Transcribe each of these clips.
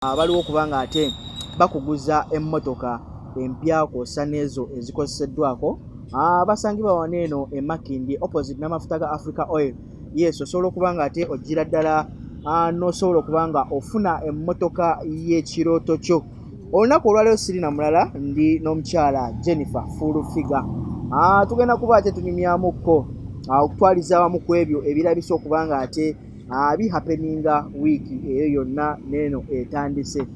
Baliwo okuba nga ate bakuguza emmotoka empya kw'ossa n'ezo ezikozeseddwako. Basangibwa wano eno e Makindye opposite n'amafuta ga Africa Oil. Yes, osobola okuba nga ate ojjira ddala n'osobola okuba nga ofuna emmotoka y'ekirooto kyo. Olunaku olwaleero siri na mulala, ndi n'omukyala Jennifer Full Figure. Tugenda kuba ate tunyumyamukko okutwaliza awamu ku ebyo ebirabise okuba nga ate bihappeninga wiiki eyo yonna n'eno etandise.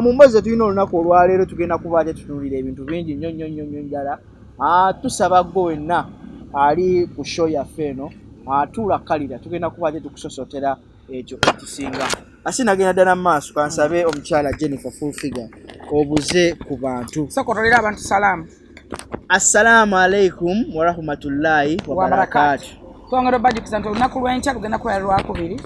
Mu mboozi ze tulina olunaku olwaleero tugenda kuba ate tutunuulira ebintu bingi nnyo nnyo nnyo nnyo ddala. Tusaba ggwe wenna ali ku show yaffe eno, tuula kkalira, tugenda kuba ate tukusosotera ekyo ekisinga. Asi nagenda ddala mu maaso, kansabe omukyala Jennifer Full Figure obuze ku bantu. Sooka otolere abantu salaamu. Assalaamu alaikum warahmatullahi wabarakaatu. Twongera obajjukiza nti olunaku lw'enkya lugenda kubeera lwakubiri.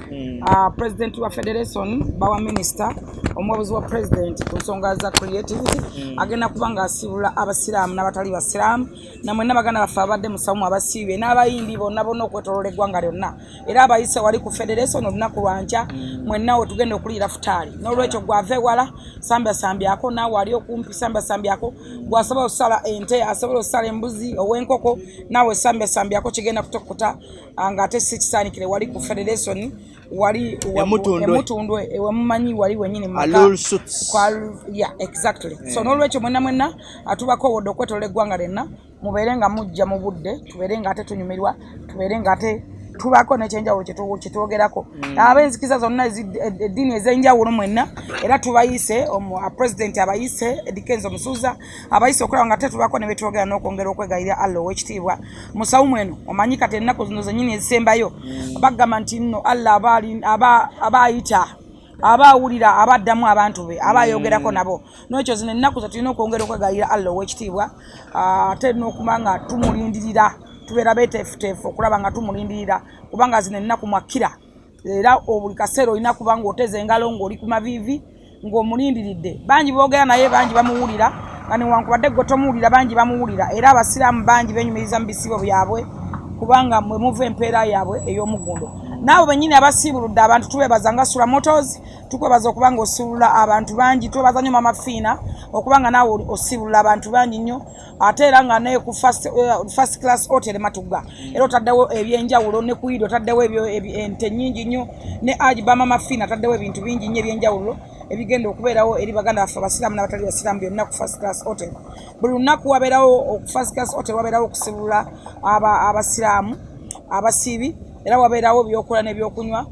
President wa federation bawa minisita omuwabuzi wa president ku nsonga za creativity agenda kuba ng'asiibula abasiraamu n'abatali basiraamu namwenna baganda baffe abadde mu sawumu abasiibye n'abayimbi bonna bonna okwetoloola eggwanga lyonna, era abayise wali ku federation olunaku lwankya mwenna we tugenda okuliira futaali. N'olwekyo gwava ewala sambyasambyako, naawe ali okumpi sambyasambyako, gwasobola okusala ente, asobola okusala embuzi ow'enkoko, naawe sambyasambyako, kigenda kutokuta ng'ate si kisaanikire wali ku federation wali Emutundwe ewemumanyi wali wenyini mu maka. Alul Suits. Yeah, exactly. So n'olwekyo mwenna mwenna atubakowodde okwetoloola eggwanga lyonna, mubeere nga mujja mu budde, tubeere nga ate tunyumirwa, tubeere nga ate tubaako n'ekyenjawulo kyetwogerako. Ab'enzikiza zonna, eddiini ez'enjawulo mwenna era tubayise, president abayise, Eddy Kenzo Musuuza abayise okulaba nga ate tubaako ne betwogera n'okwongera okwegayirira Allah ow'ekitiibwa mu sawumu eno. Omanyi kati ennaku zino zennyini ezisembayo bagamba nti nno Allah aba ayita, aba awulira, aba addamu abantu be, aba ayogerako nabo. N'ekyo zino ennaku ze tulina okwongera okwegayirira Allah ow'ekitiibwa, ate n'okuba nga tumulindirira, tubeera beeteefuteefu okulaba nga tumulindirira, kubanga zino ennaku mwakkira era buli kaseera olina kuba ng'oteza engalo ng'oli ku maviivi ng'omulindiridde. Bangi boogera naye, bangi bamuwulira, nga newankubadde gwe tomuwulira, bangi bamuwulira. Era abasiraamu bangi benyumiriza mu bisiibo byabwe, kubanga mwe muva empeera yaabwe ey'omuggundo. Naabo bennyini abasiibuludde abantu tubeebaza nga Sula Motors, tukwebaza okuba nga osiibulula abantu bangi. Twebaza nnyo Mama Fiina okuba nga naawe osiibulula abantu bangi nnyo, ate era nga naye ku First Class Hotel Matugga era otaddewo ebyenjawulo, ne ku Idi otaddewo ente nnyingi nnyo, ne Aji ba Mama Fiina ataddewo ebintu bingi nnyo ebyenjawulo ebigenda okubeerawo eri baganda baffe abasiraamu n'abatali basiraamu byonna ku First Class Hotel. Buli lunaku wabeerawo ku First Class Hotel wabeerawo okusibulula abasiraamu abasiibi, era wabeerawo ebyokulya n'ebyokunywa,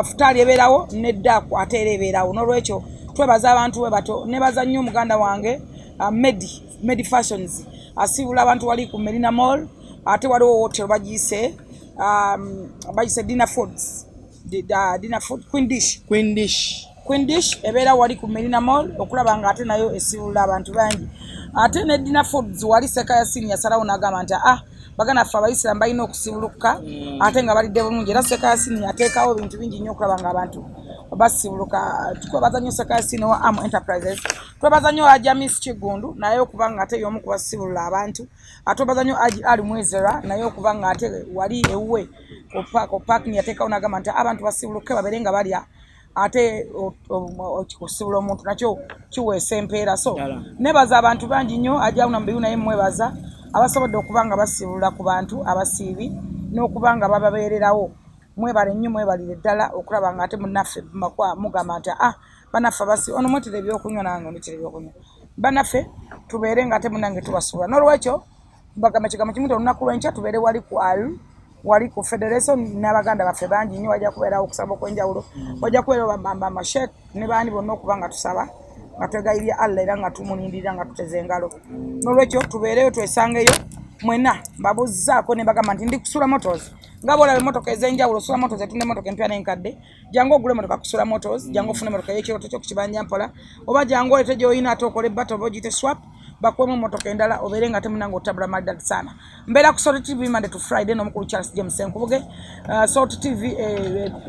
futaali ebeerawo neddaaku ate era ebeerawo. N'olwekyo twebaza abantu bwe bato. Nebaza nnyo muganda wange Medi Fashions, asiibula abantu wali ku Melina Mall, ate waliwo hotel bagiyise Dinner Foods, Dinner Food, Queen Dish. Queen Dish. Queen Dish ebeera wali ku Melina Mall, okulaba nga ate nayo esiibulula abantu bangi. Ate ne Dinner Foods wali Seka Yasini yasalawo n'agamba nti baganda ffe abayisiraamu balina okusibuluka ate nga balidde bulungi, era Seka Yasini yateekawo ebintu bingi nnyo okulaba nga abantu basibuluka. Tukwebaza nnyo Seka Yasini wa Am Enterprises. Twebaza nnyo Ajamis Kiggundu naye okuba nga ate y'omu kubasibulula abantu. Atwebaza nnyo Aji Ali Mwezera naye okuba nga ate wali ewuwe ku parking yateekawo n'agamba nti abantu basibuluke babeere nga balya, ate okusibula omuntu nakyo kiweesa empeera. So nebaza abantu bangi nnyo, ajawuna mubiru naye mwebaza abasobodde okuba nga basibulula ku bantu abasiibi n'okuba nga bababeererawo. Mwebale nnyo, mwebalire ddala okulaba nga ate munnaffe mugamba nti bannaffe abasi ono mwetera ebyokunywa, nange ondetera ebyokunywa, bannaffe tubeere nga ate munnange tubasubula. N'olwekyo mbagamba ekigambo kimu nti olunaku lw'enkya tubeere wali ku al wali ku federation n'abaganda baffe bangi nnyo, wajja kubeerawo okusaba okw'enjawulo, wajja kubeerawo bamashek ne baani bonna okuba nga tusaba nga twegayirira Allah era nga tumulindirira nga tuteze engalo. N'olwekyo tubeereyo twesangeyo mwenna. Mbabuuzizaako ne mbagamba nti ndi Kusula Motors, nga bw'olaba emmotoka ez'enjawulo. Sula Motors etunda emmotoka empya n'enkadde. Jangu ogule emotoka Kusula Motors, jangu ofune emotoka ey'ekirooto kyo ku kibanja mpola, oba jangu olete gy'olina ate okole bato oba ogiyite swap, bakuwemu emotoka endala obeere nga temunanga otabula maridadi sana. Mbeera ku Salt TV Monday to Friday n'omukulu Charles James Senkubuge. Salt TV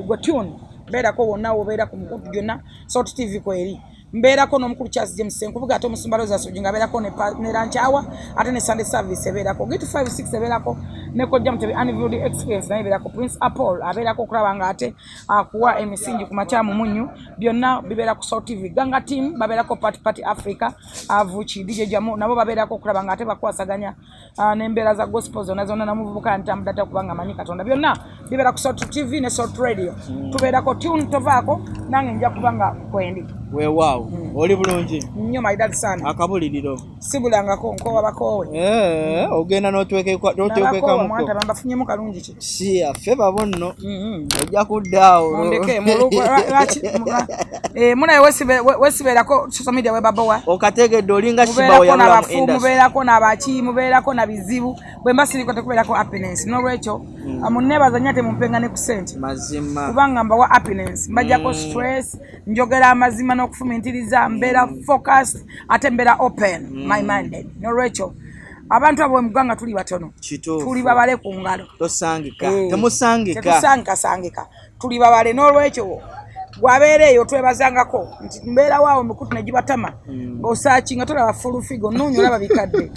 gwe tune mbeerako wonna wobeera ku mukutu gyonna Salt TV kweri. Mbeerako n'omukulu Charles James Senkubuge, ate omusumba Rosa Suji nga abeerako ne rankyawa, ate ne Sunday service ebeerako gitu 56 ebeerako Ne Kojja Mutebi Unveiled Experience naye ebeerako. Prince Apollo abeerako okulaba nga ate akuwa emisingi ku makya mu munyu. Byonna bibeera ku Salt TV. Ganga Team babeerako, Party Party Africa, Avuki, DJ Jamu nabo babeerako okulaba nga ate bakwasaganya n'embeera za gospel zonna zonna, namuvubuka ntambudde ate okubanga amanyi Katonda. Byonna bibeera ku Salt TV ne Salt Radio. Tubeerako tune, tovaako, nange nja kuba nga kwendi. Weewaawo, oli bulungi? Nnyo, my dad sana. Akabuliriro? Sibulangako, nkoowa bakoowe. Eh, ogenda nabakoowa. N'otwekwekamuko. Mwantaba mbafunyemu kalungi ki? Si affe babo nno, ojja kudda awo. Mundeke munaye wesibeerako social media webabowa. Okategedde, olinga Shibawo. Mubeerako yabula mu nabafu industry. Mubeerako nabaki, mubeerako na bizibu. Bwe mba siriko tekubeerako happiness. N'olwekyo muneebaza nnyo, ate mumpenga ne ku sente. Mazima. Kubanga mbawa happiness, mbajjako stress, njogera amazima n'okufumintiriza, mbeera focused, ate mbeera open my minded. N'olwekyo abantu abo mu ggwanga tuli batono. Kituufu. Tuli babale ku ngalo. Tosangika. Eh, Temusangika. Tetusangikasangika, tuli babale. N'olwekyo gwabeera eyo twebazangako nti mbeerawo awo emikutu ne gibatama. Osaakinga tolaba full figure onuunya, olaba bikadde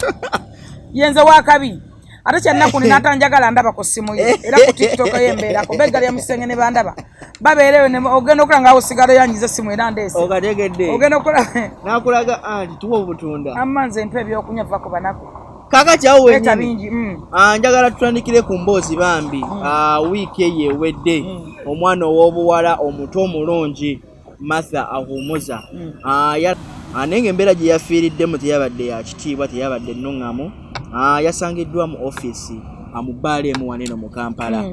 yenze wakabi. Ate kyannaku ni n'atanjagala ndaba ku ssimu ye, era ku TikTok ye mbeerako beggalya musenge ne bandaba babeereyo ogenda okulaba nga awo sigala yanyiza essimu era ndeese. Okategedde. Ogenda okulaba Nakulaga anti tuwa obutunda. Amma nze mpa ebyokunywa, va ku banaku. Kakati awo leeta wenyini bingi. Njagala tutandikire ku mboozi bambi. Wiiki eyo ewedde, omwana ow'obuwala omuto omulungi Martha Ahumuza, naye ng'embeera gye yafiiriddemu teyabadde ya kitiibwa, teyabadde nnuŋŋamu. Yasangiddwa mu ofiisi mu bbaala emu wano eno mu Kampala.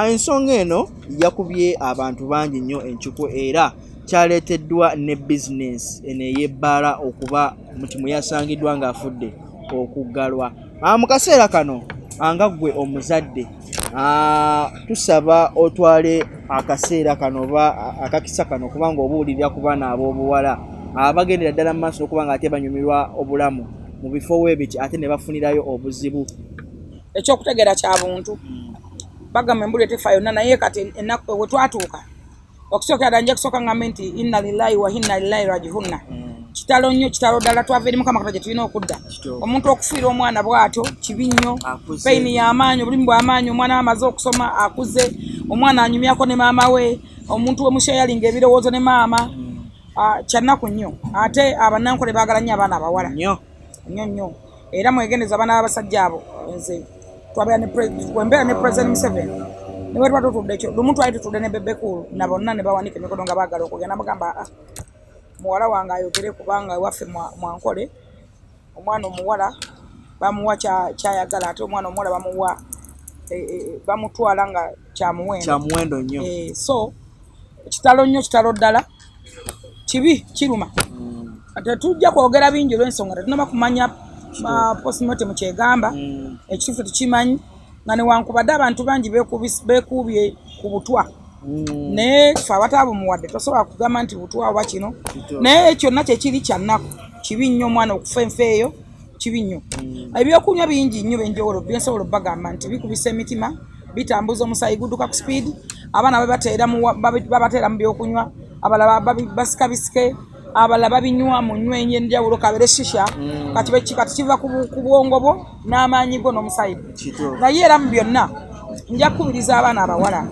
Ensonga eno yakubye abantu bangi nnyo encuku, era kyaleeteddwa ne bizinensi eno ey'ebbaala okuba nti mwe yasangiddwa ng'afudde okuggalwa. Mu kaseera kano, nga ggwe omuzadde, tusaba otwale akaseera kano oba akakisa kano kubanga obuulirira ku baana ab'obuwala abagendera ddala mu maaso okuba nga ate banyumirwa obulamu mu bifo weebiti ate ne bafunirayo obuzibu. Ekyokutegeera kya buntu, bagamba embulu etefa yonna, naye kati ennaku we twatuuka okusookera ddala, nja kusooka ngambe nti inna lillahi wa inna ilaihi rajihunna. Kitalo nnyo, kitalo ddala. Twava eri Mukama Katonda gye tulina okudda. Kituufu. Omuntu okufiira omwana bw'atyo kibi nnyo. Akuze. Pain y'amaanyi, obulimu bw'amaanyi. Omwana we amaze okusoma, akuze, omwana anyumyako ne maama we, omuntu we mushayalinga ebirowoozo ne maama. Kyannaku nnyo. Ate abannankole baagala nnyo abaana abawala. Nnyo. Nnyo nnyo. Era mwegendeza abaana b'abasajja abo. Nze twabeera ne wembeera ne President Museveni, ne bwe tuba tutudde ekyo lumu twali tutudde ne Bebe Cool na bonna ne bawanika emikono nga baagala okugenda, mugamba, "Ah, muwala wange ayogere, kubanga ewaffe mwankole omwana omuwala bamuwa kyayagala, ate omwana omuwala bamuwa bamutwala nga kyamuwendo." Kyamuwendo nnyo. So kitalo nnyo, kitalo ddala, kibi, kiruma. Tetujja kwogera bingi olw'ensonga tetunaba kumanya postmortem kyegamba. Ekituufu tukimanyi nga newankubadde abantu bangi beekuubye ku butwa, naye ffe abataabumuwadde tosobola kugamba nti butwa oba kino. Naye kyonna kyekiri kyannaku, kibi nnyo omwana okufa enfa eyo, kibi nnyo. Ebyokunywa bingi nnyo byenjawulo byensobola obbagamba nti bikubisa emitima, bitambuza omusaayi, gudduka ku speed. Abaana babateera mu byokunywa, abalala basika bisike, abalala babinywa mu nywa enyenjawulo, kabeere shisha. Kati kiva ku bwongo bwo n'amaanyi go n'omusaayi gwo. Naye era mu byonna nja kukubiriza abaana abawala,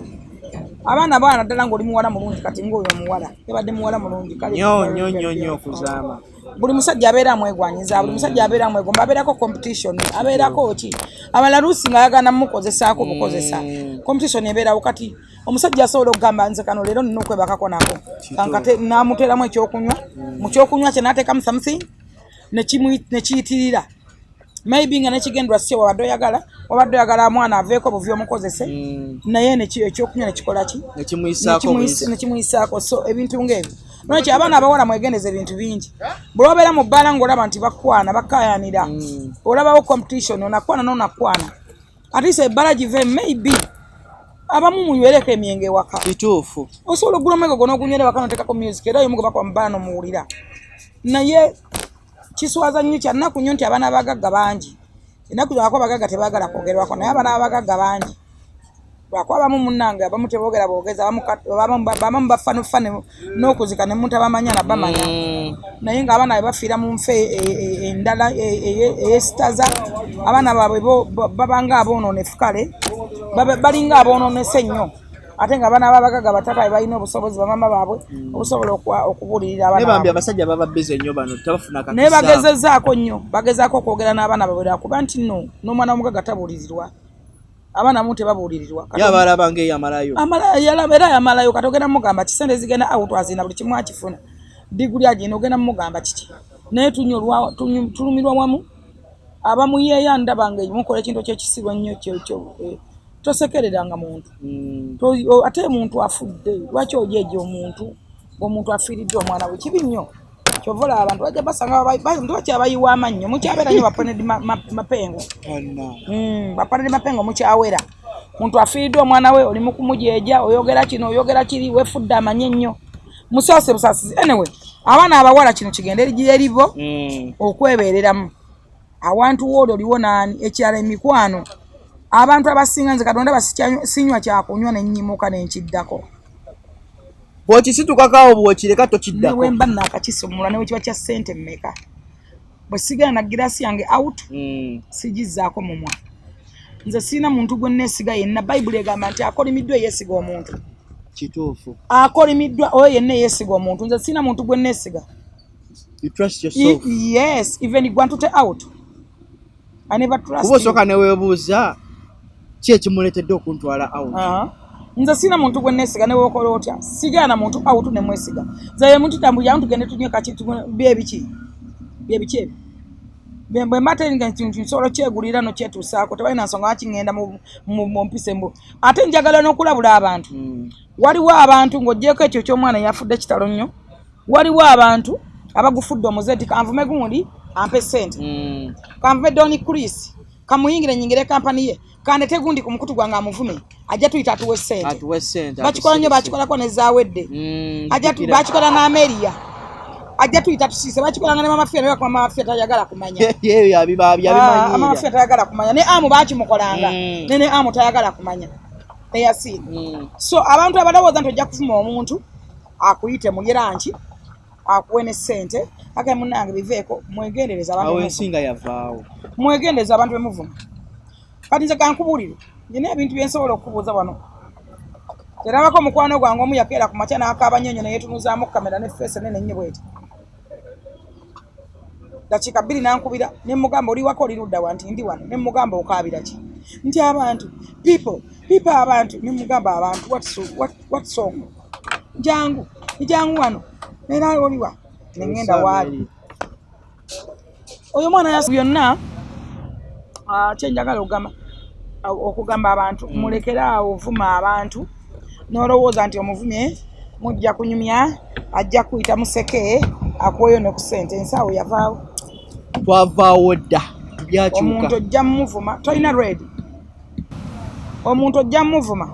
abaana abaana ddala, ng'oli muwala mulungi, kati ng'oyo omuwala yabadde muwala mulungi kale. Nnyo nnyo nnyo nnyo okuzaama. Buli musajja abeera amwegwanyiza, buli musajja abeera amwegomba, abeerako competition, abeerako ki, abalala luusi nga ayagala mukozesaako bukozesa. Competition ebeerawo. Kati omusajja asobola okugamba, "Nze kano leero nina okwebakako nako." Kankate namuteeramu ekyokunywa, mu kyokunywa kye n'ateekamu something nekiyitirira, maybe nga nekigendwa si wabadde oyagala, wabadde oyagala mwana aveeko buvi omukozese, naye ekyokunywa nekikola ki? Nekimuyisaako buyisi. Nekimuyisaako. So ebintu ngaebyo, lwaki abaana abawala mwegendeza ebintu bingi. Bwe wabeera mu bbaala ng'olaba nti bakwana bakayanira, olabawo competition, onakwana nonakwana, at least ebbala give, maybe abamu munywereko emyenge ewaka. Osobola okugula omwenge gwo n'ogunywera ewaka noteekako music, era oyo mugo bakuba mu bbaala nomuwulira. Naye kiswaza nnyo, kyannaku nnyo nti abaana abagagga bangi ennaku zako, abagagga tebaagala kwogerwako, naye abaana abagagga bangi. Lwakuba abamu munnange abamu teboogera boogeza, abamu bafanufa n'okuzika ne mutabamanya na bamanya. Naye ng'abaana bwe bafiira mu nfa endala eyesitaza, abaana baabwe babanga aboononefu, kale balinga aboononese nnyo. Ate nga abaana b'abagagga bataata be balina obusobozi, bamama baabwe obusobola okubuulirira abaana. Bambi abasajja baba busy nnyo bano, tebafuna kakisa. Naye bagezezaako nnyo, bagezaako okwogera n'abaana baabwe, lwakuba nti nno n'omwana w'omugagga tabuulirirwa. Abaana mu tebabuulirirwa. Yabalaba ng'eyamalayo. Era yamalayo. Kati ogenda mugamba ki? Sente zigenda out, azina buli kimu akifuna, diguli agina, ogenda mugamba kiki? Naye tulumirwa wamu. Abamuyeeya ndaba nga mukola ekintu ekyekisiru ennyo. Tosekereranga muntu. Ate muntu afudde, lwaki ojeeja omuntu? Omuntu afiiriddwa omwana we, kibi nnyo. Kyova olaba abantu bajja basanga bakyabayiwa amannyo, mukyabeera nnyo bapanedi mapengo, bapanedi mapengo mukyawera. Muntu afiiriddwa omwana we, oli mukumujeeja, oyogera kino, oyogera kiri, wefudde amanyi ennyo. Musaase busaasizi. Anyway, abaana abawala, kino kigende eribo okwebeereramu awantu wooli oliwo naani. Ekirala, emikwano. Abantu abasinga, nze Katonda sinywa kyakunywa nenyimuka nenkiddako. Bw'okisitukako bw'okireka tokiddako. Newemba naakakisumula, newe kiba kya ssente mmeka, bwe sigala na girasi yange out, sigizaako mumwa. Nze sirina muntu gwe neesiga yenna. Bayibuli egamba nti akolimiddwa eyeesiga omuntu. Kituufu. Akolimiddwa oyo yenna eyeesiga omuntu. Nze sirina muntu gwe neesiga. You trust yourself. Yes, even gwantute out, I never trust. Kuba osooka neweebuuza ki ekimuleetedde okuntwala out. Nze sirina muntu gwe neesiga. Neweokola otya, sigala na muntu out nemwesiga. Nze muntu tambulira tugende tunywe kaki, byebiki byebiki ebyo. Bwe mba teringa nti nsobola okyegulira nokyetuusaako, tebalina nsonga lwaki ŋŋenda mu mpisa embu. Ate njagala n'okulabula abantu. Waliwo abantu, ng'oggyeko ekyo ky'omwana yafudde, kitalo nnyo, waliwo abantu abagufudde omuze nti kanvume gundi ampe sente, kanvume Don Chris, kamuyingire nyingire kampani ye, kandete gundi ku mukutu gwange amuvume, ajja tuyita atuwe sente. Atuwe sente. Bakikola nnyo, bakikolako ne Zawedde. Bakikola n'Ameria, ajja tuyita tusiise. Bakikolanga ne Mama Fia, naye Mama Fia tayagala kumanya. Mama Fia tayagala kumanya. Ne amu bakimukolanga, ne amu tayagala kumanya eyasiina. So abantu abalowooza nti ojja kuvuma omuntu akuyite mulye lunch, akuwe ne ssente, ake munnange biveeko, mwegendereza abantu. Awo ensinga yavaawo. Mwegendereza abantu bemuvuma. Kati nze kankubuulire, nina ebintu byensobola okukubuuza wano. Terabako mukwano gwange omu yakeera ku makya n'akaaba nnyo nnyo, neyeetunuzaamu kamera ne face nene nnyo bweti. Dakiika 2 nankubira, ne mugamba, "Oli waka, oli ludda wa?" Nti, "Ndi wano." Ne mugamba, "Okaabira ki?" Nti, "Abantu, people, people, abantu." Ne mugamba, "Abantu, what song? Jangu, jangu wano." Era oliwa? Ne ŋŋenda waali oyo omwana byonna. Kyenjagala okugamba abantu, mulekere awo ovuma abantu n'olowooza nti omuvumye mujja kunyumya, ajja kuyita museke akuweyo ne ku ssente. Ensawo yavaawo. Twavaawo dda, byakyuka. Omuntu ojja mumuvuma, tolina red. Omuntu ojja mumuvuma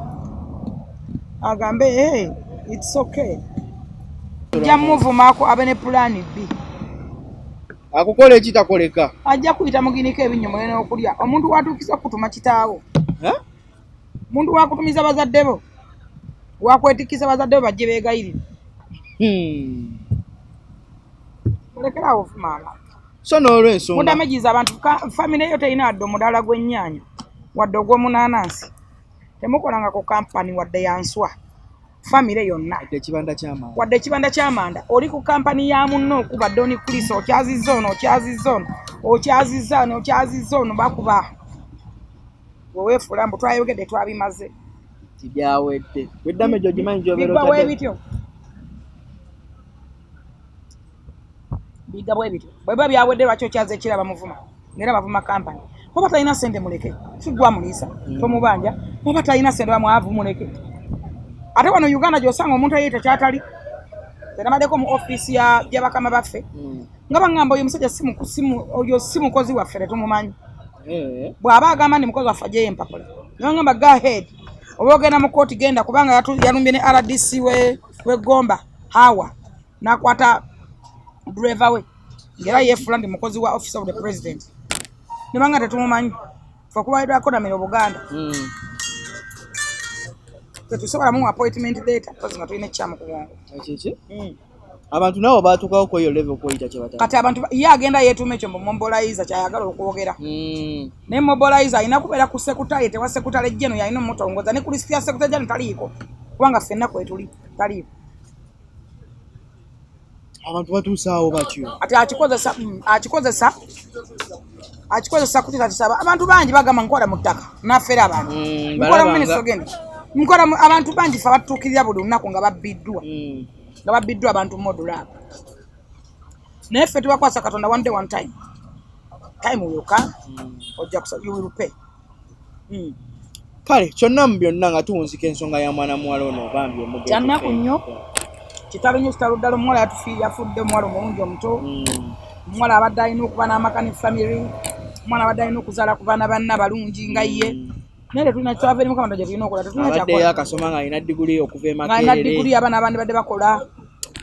agambe, "Hey, it's okay." Ojja mumuvumako abe ne plan B. Akukola ekitakoleka. Ajja kuyita muginiko ebinnyo mule n'okulya. Omuntu watuukiza okutuma kitaawo, omuntu wakutumiza bazadde bo, wakwetikkisa bazadde bo bajje beegayirire. Mulekerawo ovuma abantu. So n'olwensonga Mudamagiza abantu. Famire yo terina wadde omudaala gw'ennyaanya, wadde ogw'omunaanansi. Temukolanga ku kampani wadde yanswa, famire yonna. Wadde ekibanda ky'amanda. Wadde ekibanda ky'amanda. Oli ku kampani ya munno okuba Don Chris, okyazizza ono, okyazizza ono, okyazizza ono, okyazizza ono, bakuba weweefuula mbu twayogedde twabimaze. Tibyawedde weddamage ogimanyi gyobeera Bigwa bwe otadde. bityo, biga bwe bityo. Bwe biba byawedde, lwaki okyaza ekira bamuvuma? Ngaera bavuma kampani. Oba talina sente muleke, sigwa muliisa, tomubanja. Oba talina sente, bamwavu, muleke. Ate wano Uganda gyosanga omuntu ayeyita kyatali. Nabaddeko mu ofiisi ya bakama baffe, nga baŋŋamba, "Oyo omusajja oyo si mukozi waffe, tetumumanyi." Bw'aba agamba ndi mukozi waffe, ajeyo empapula. Nibagamba, "Go ahead, oba ogenda mu kooti genda," kubanga yalumbye ne RDC w'eggomba hawa, n'akwata driver we, ng'era yeefuula ndi mukozi wa Office of the President. Nibanga tetumumanyi fe okubaidwako namira Obuganda. Tetusobola muwa appointment letter because nga tulina ekyamu ku bwongo. Kiki? Abantu nabo batuukawo ku eyo level kweyita kye batali. Kati abantu ye agenda yeetuuma ekyo mbu mobilizer, kyayagala okwogera. Naye mobilizer alina kubeera ku secretary, tewa secretary general yalina omutongoza ne ku list ya secretary general taliiko, kubanga ffenna kwetuli taliiko. Abantu batuusaawo batyo. Ati akikozesa, akikozesa kutiisatiisa. Abantu bangi bagamba nkola mu ttaka nafera abantu. Nkola mu Balaba. Minisitule nkola abantu bangi fe abatutuukirira buli lunaku nga babbiddwa, nga babbiddwa abantu modula abo, naye ffe tubakwasa Katonda. One day, one time, time will come. Ojja kusa, you will pay. Kale kyonna mu byonna nga tuwunzika ensonga ya mwana muwala ono bambi omugenzi. Kyannaku nnyo, kitalo nnyo, kitalo ddala. Omuwala yafudde, omuwala omulungi omuto. Omuwala abadde alina okuba n'amaka ne family, omwana abadde alina okuzaala ku baana banna balungi nga ye, naye tetulina kyava eri Mukama gye tulina okukola, tetulina Abadde kyakola. akasoma ng'alina diguli okuva e Ng'alina diguli, Makerere. abaana abandi badde bakola.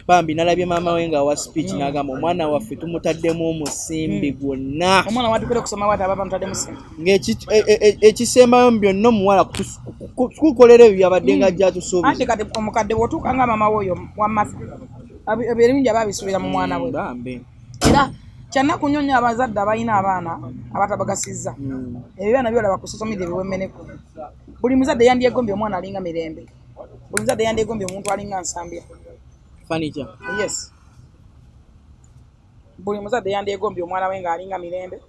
Bambi nalabye maama we ng'awa speech n'agamba omwana waffe tumutaddemu omusimbi gwonna. Omwana watukire okusoma wati aba bamutaddemu sente. Ng'ekisembayo mu byonna omuwala kukolera ebyo byabadde nga ajja atusuubiza. Anti kati omukadde bw'otuuka nga maama we oyo wa Martha, ebirungi aba abisuubira mu mwana we. Bambi. Era kyannaku nnyo nnyo abazadde abalina abaana abatabagasizza. Ebyo byana byolaba ku social media biwemmeneko. Buli muzadde yandyegombye omwana alinga Mirembe, buli muzadde yandyegombye omuntu alinga Nsambya. Furniture. Yes, buli muzadde yandyegombye omwana we ng'alinga Mirembe,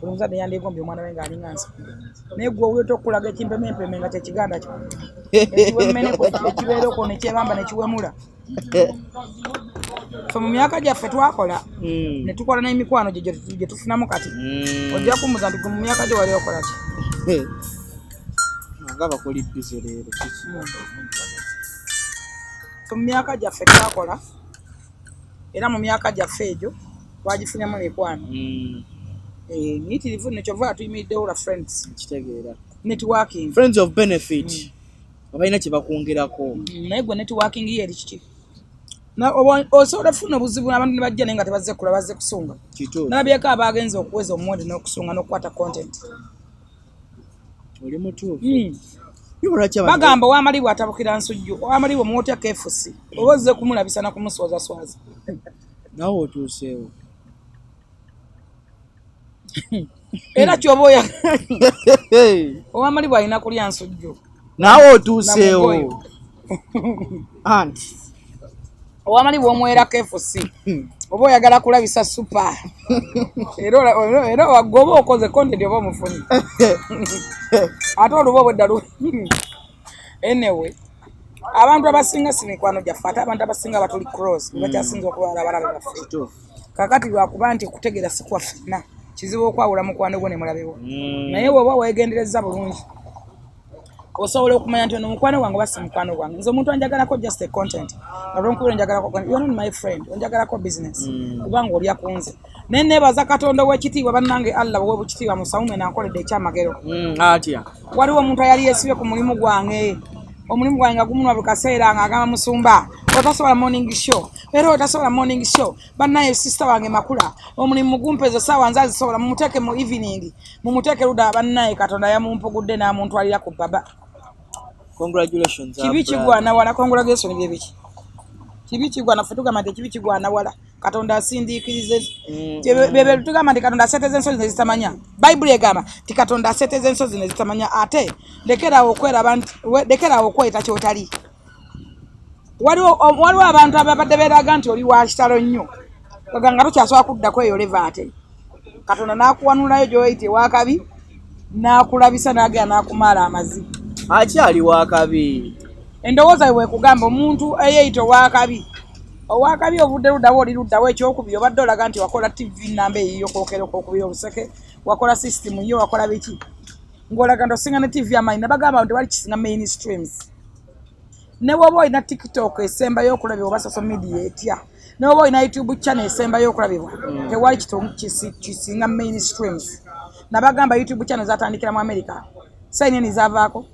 buli muzadde yandyegombye omwana we ng'alinga Nsambya, naye gwe owuleta okulaga ekimpemempeme nga kyekiganda kyo ekiwemmeneko ekibeerako nekyebamba nekiwemula. Ffe mu myaka gyaffe twakola ne tukola n'emikwano gye tufunamu kati. Ojja kumuza nti gwe mu myaka gyo wali okola ki? Nga bakoli busy leero, kiki? Ffe mu myaka gyaffe twakola, era mu myaka gyaffe egyo twagifunyamu emikwano. Miyitirivu nno, kyova tuyimiriddewo lwa friends. Kitegeera. Networking. Friends of benefit, abalina kye bakwongerako. Naye gwe networking ye eri kiki? Osobola okufuna obuzibu abantu ne bajja naye nga tebazze kula, bazze kusunga. Kituufu. Nalabyeko abagenza okuweza omuwendo n'okusunga n'okukwata content. Oli mutuufu. Lwaki abantu- Bagamba ow'amalibwa atabukira nsujju. Ow'amalibwa omuwotya kefusi oba ozze kumulabisa na kumuswazaswaza. Naawe otuuseewo. Era kyoba oya ow'amalibwa alina kulya nsujju. Naawe otuuseewo. Namugoyo. Anti Ow'amalibwa omuwera kefusi oba oyagala kulabisa super, era wagga oba okoze content oba omufunyi ate oluba obwedda. Anyway, abantu abasinga si mikwano gyaffe, ate abantu abasinga batuli close bakyasinza okuba abalabe baffe. Kituufu. Kakati lwakuba nti okutegeera si kwa ffenna, kizibu okwawula mukwano gwo ne mulabewo, naye bw'oba weegendereza bulungi osobola okumanya nti ono mukwano gwange oba si mukwano gwange. Nze omuntu anjagalako just a content, olwonkubira onjagalako content, you are not my friend, onjagalako business, kubanga olya ku nze. Naye neebaza Katonda ow'ekitiibwa, bannange, Allah ow'obukitiibwa musawume nankoledde ekyamagero. Atya? Waliwo omuntu ayali yeesibye ku mulimu gwange, omulimu gwange nga gumunwa buli kaseera, ng'agamba, "Musumba otasobola morning show, era otasobola morning show. Bannaye, sister wange Makula omulimu gumpeza saawa nze azisobola, mumuteeke mu evening, mumuteeke ludda." Bannaye, Katonda yamumpugudde n'amuntwalira ku baba. Congratulations, Kibi brother. kigwana wala. Congratulation byebiki? Kibi kigwana. Ffe tugamba nti ekibi kigwana wala, Katonda asindiikirize. Bebe tugamba nti Katonda aseeteza ensozi nezitamanya. Bayibuli egamba nti Katonda aseeteza ensozi nezitamanya. Ate lekerawo okweraba nti lekerawo okweyita kyotali. Waliwo abantu ababadde beeraga nti oli wa kitalo nnyo, aga nga tokyasobola kuddako eyo level, ate Katonda n'akuwanulayo gy'oyita ewakabi n'akulabisa n'agenda n'akumaala amazi. Akyali wakabi. Endowooza bwe bwekugamba omuntu eyeeyita owakabi, owakabi ovudde luddawo, oli luddawo. Ekyokubiri, obadde olaga nti wakola TV namba eyiyo kwokera okwokubira oluseke, wakola system yo, wakola biki, ng'olaga nti osinga ne TV amaanyi. Nabagamba nti wali kisinga main streams. Ne bw'oba olina TikTok esembayo okulabibwa oba social media etya, ne bw'oba olina YouTube channel esembayo okulabibwa, tewali kisinga main streams. Nabagamba YouTube channel zatandikira mu America, sayineni zavaako.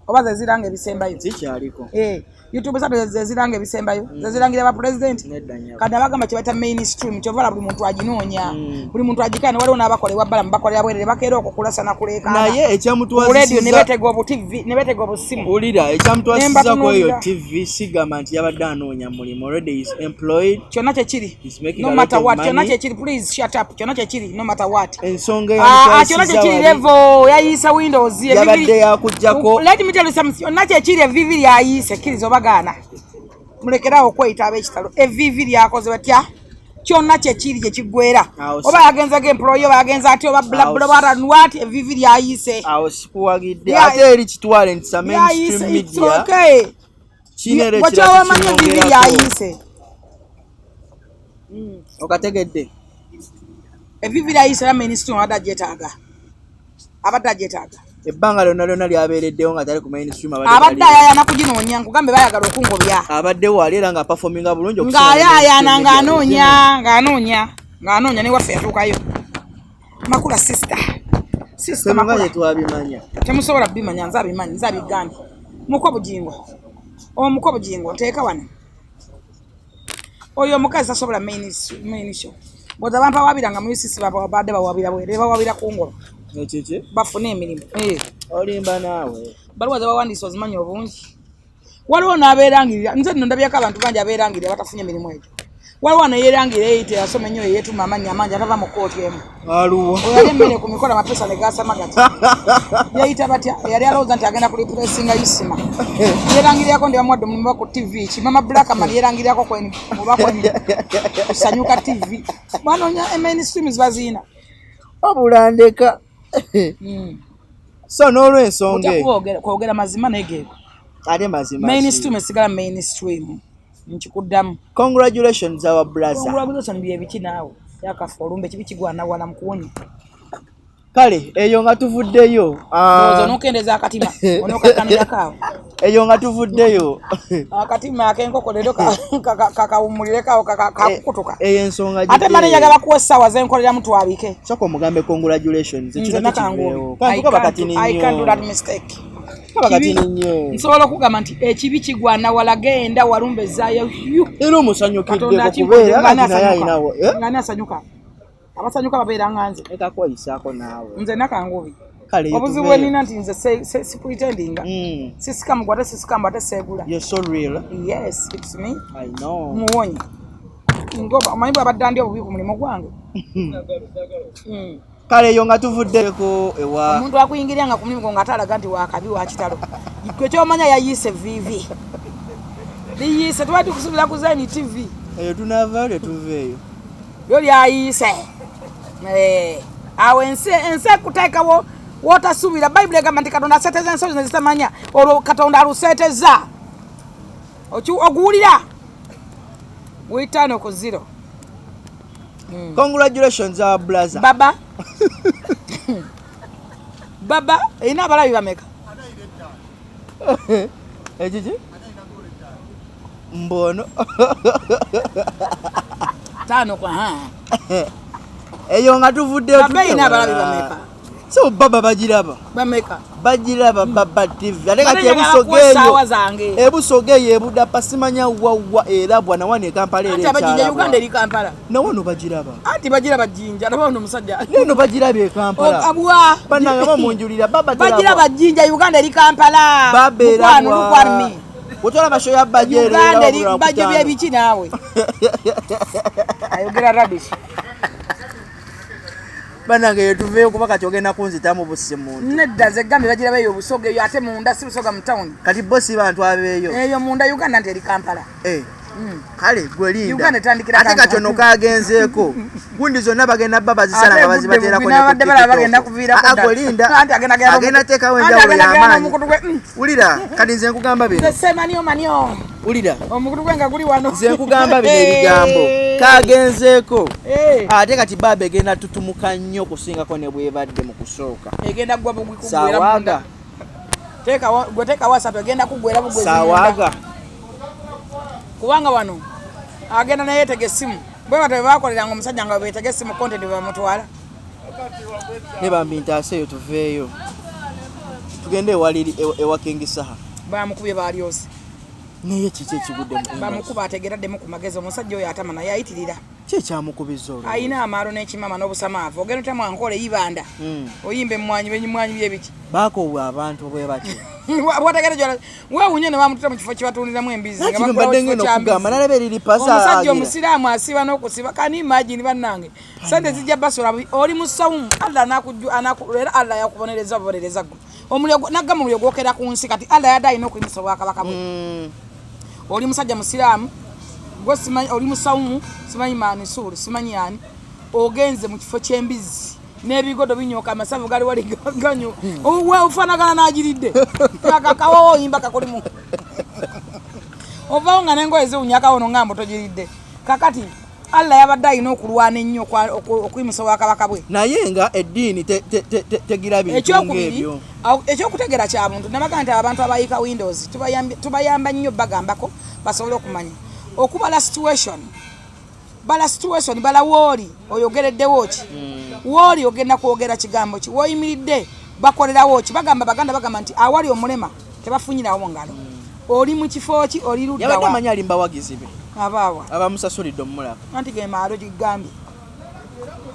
Oba zeziranga ebisembayo? Zikyaliko. Eh, YouTube channel zeziranga ebisembayo? Zezirangira ba president? Nedda nnyabo. Kati abagamba kye bayita mainstream, kyova olaba buli muntu aginoonya, buli muntu agikana. Waliwo n'abakola ewa Balamu, bakolera bwerere, bakeera okwo kulasa nakuleekaana Naye ku radio ne ekyamutwazisiza beetega obu TV, ne beetega obusimu. Wulira, ekyamutwasizza ku eyo Nembatunuulira. TV sigamba nti yabadde anoonya mulimu. Already is employed. Kyonna kyekiri. He's making No a lot matter of what, kyonna money. kyekiri. Please shut up. Kyonna kyekiri, no matter what. Ensonga Ah, ah, kyonna eyamutwasizza kyekiri wali level yayiisa Windows. Yabadde yakuggyako Let me tell you something. Kyonna kyekiri, evivi lyayiise, kkiriza oba gaana, mulekerawo okweyita ab'ekitalo. Evivi lyakoze batya? Kyonna kyekiri gyekiggwera. Awo Oba yagenzeko employee, oba yagenze atya, oba Awo blablabla, evivi lyayiise. Awo sikuwagidde. Yeah. Ate eri kitwale nti sa Lyayiise, mainstream it's media okay. kinere. Wakyawamanyi evivi lyayiise. Okategedde? Evivi lyayiise, era mainstream abadde agyetaaga, abadde agyetaaga. Ebbanga lyonna lyonna lyabeereddewo nga tali ku mainstream, abadde Abadde taliiwo. ayayaana kuginoonya. Nkugambe, bayagala okungobya. Abadde waali era nga performinga bulungi okusinga ne Ng'ayayaana, mainstream media. ng'anoonya, ng'anoonya, ng'anoonya. Newaffe yatuukayo. Makula, sister, sister. Ffe nga Makula. gye twabimanya. Temusobola bimanya, nze abimanyi, nze abigambye. Muko Bugingo, omuko Bugingo, nteeka wano. Oyo omukazi tasobola main show. Bwoza bampawabira nga mu UCC, badde bawabira bwere, bawabira kungoba. Ekiki? Bafune emirimu. Eh. Olimba naawe. Baluwa zebawandiisa ozimanyi obungi. Waliwo n'abeerangirira. Nze nno ndabyeko abantu bangi abeerangirira batafunye emirimu egyo. Waliwo neyeerangirira, eyita yasoma ennyo, yeyeetuma amannya amangi, atava mu kkooti emu. Aluwa? Oyo yali emmere ku mikolo, amapesa ne gasama gati. Yeyita batya? Eyali alowooza nti agenda kureplacinga Isima, yeerangirirako ndi bamuwadde omulimu ba ku TV ki, Mama Blackman, yeerangirirako kweni oba kweni Kusanyuka TV. Banoonya emainstream, zibaziina. Wabula ndeka. So n'olwensonga Ojja eyo kwogera mazima naye geego. Ate mazima ki? Mainstream esigala mainstream, nkikuddamu. Congratulations, our brother. Congratulations byebiki naawe? Yakafa olumbe, ekibi kigwana wala mukuwonya. Kale eyo nga tuvuddeyo, Ndowooza onokendeza akatima, onokakkanirako awo. Eyo nga tuvuddeyo. Akatima ak'enkoko leero kakawummulireko awo, kakukutuka. Eyo ensonga Ate mane njagala bakuwa essaawa zenkoleramu twabike. Soka omugambe congratulations. Nze Ekyo nakangubi. Kaba katini I can't do that nnyo. mistake. Kaba Kibi- katini nnyo. Nsobola okugamba nti ekibi kigwana wala, genda walumbe ezaayo. Era omusanyukiddeko Katonda kubeera akinkoze. kati naye alinawo, eh? Ngani asanyuka? Abasanyuka babeera nga nze. Leka kweyisaako naawe. Nze nakangubi. Kale eyo Obuzibu tuveeyo. bwenina nti nze sipretendinga. Sisikamu ate sisikamu ate seegula. You're so real. Yes, it's me. I know. Muwonye ngoba omanyi bwabadde ndi obubi ku mulimu gwange. Kale eyo nga tuvuddeko ewa Omuntu akuyingirira nga ku mulimu gwo nga ate alaga nti wakabi wakitalo, gwe kyomanya yayiise vivi liyiise. Tuba tukusubira ku Zeni TV. Eyo tunaavaayo tetuveeyo. Lyo lyayiise. Eh, awo ensi ensi ekuteekawo wotasuubira. Bayibuli egamba nti Katonda aseeteza ensozi nezitamanya. Olwo Katonda aluseeteza. Oguwulira 5-0. Congratulations, our brother. Baba, baba erina abalabi bameka? Ekiki mbono. Tano kwa ha. Eyo nga tuvuddeyo. Baba erina abalabi bameka? So baba bagiraba. Bameka? Bagiraba Baba TV. Ate kati Bane njagala ebusoga kuwa essaawa eyo zange. Ebusoga eyo ebudapa simanya wawa erabwa nawano ekampala era Anti abajinja ekyalabwa. Uganda eri Kampala. Nawano bagiraba. Anti bagira bajinja, laba ono omusajja. Neno bagiraba e Kampala. Abwa. Bannange bamunjulira baba Bagira terabwa. bajinja, Uganda eri Kampala. Baba Mukwano, erabwa. lukwami. Bw'otwala show ya bajja Uganda eri bajja byebiki naawe? Ayogera rubbish. Bannange eyo tuveeyo kuba kati ogenda kunzitamu busimuntu. Nedda, nze gambye bagira beeyo obusoga eyo, ate munda, si busoga mu town. Kati bo si bantu abeeyo. Eyo munda Uganda nti eri Kampala. Eh, kale gwe linda. Uganda etandikira Ate Kampala. kati ono kagenzeeko gundi zonna bagenda bba bazisala Ate nga bazibateerako egudde ne ku bubi, n'abadde balaba TikTok. bagenda kuviirako Ah, ah, ddala. gwe linda. Anti agenda Agenda teekawo anti enjawulo agenda genda y'amaanyi. n'omukutu gwe. Wulira, kati nze nkugamba bino. Nze semanyo manyo. Wulira, Omukutu gwe nga guli wano. nze nkugamba bino ebigambo kagenzeeko. Eh. Ate kati baaba egenda tutumuka nnyo okusingako ne bwebadde mu kusooka. Egenda gwa bugwi kuggwera Sawaaga. munda. Teekawo gwe, teekawo asatu, egenda kuggwera bugwezi munda. Sawaaga. Kubanga wano agenda naye yeetega essimu, bwe batyo bwe bakoleranga omusajja nga beetega essimu, content bwe bamutwala. Ne bambi ntaase eyo tuveeyo. Tugende ewaliri ewa King Saha. Bamukubye balyose. Naye kiki ekigudde mu industry? Bamukuba ategeraddemu ku magezi. Omusajja oyo atama naye ayitirira. Ki ekyamukubizza olwo? Alina amaalo n'ekimama n'obusamaavu. Ogenda otya mwankola eyibanda? Oyimba emmwanyi benyimwanyi byebiki? Baakoowa abantu bwe batyo. Bwategera gyala weewuunye ne bamututa mu kifo kye batundiramu embizzi nga Anti bagulawo mbadde ekifo ngenda kya okugamba mbizzi. nalaba eriri pasa Omusajja agira. omusiraamu asiba n'okusiba. Can you imagine bannange? Sente zijja basula bubi. Oli mu sawumu Allah anakujju anaku era Allah yakubonereza bubonereza ggwe. Omuliro nagamba omuliro gwokera ku nsi kati Allah yadde alina okuyimusa obwakabaka bwe. Oli musajja musiraamu gwe simanyi oli musawumu simanyi manisuri simanyi ani ogenze mu kifo ky'embizzi n'ebigodo binyooka amasavu gali wali ganyo ofaanagana n'agiridde akakawowo oyimba kakulimu ovaawo nga n'engoye ziwunya akawono nga mbu togiridde. Kakati Allah yabadde alina okulwana ennyo okuyimusa obwakabaka bwe. Naye nga eddiini tegira bintu Ekyokubiri, ng'ebyo. Ekyokutegeera kya buntu nabaga nti abantu abayiika windows tubayamba nnyo bagambako basobole okumanya okubala situation. Bala situation, bala wooli oyogereddewo ki, wooli ogenda kwogera kigambo ki, woyimiridde bakolerawo ki. Bagamba Baganda bagamba nti awali omulema tebafunyirawo ngalo. Oli mu kifo ki, oli ludda Yabadde wa? amanyi ali mbawagizi be. Abaawa. Abamusasulidde omulaba. Anti ge maalo gigambye.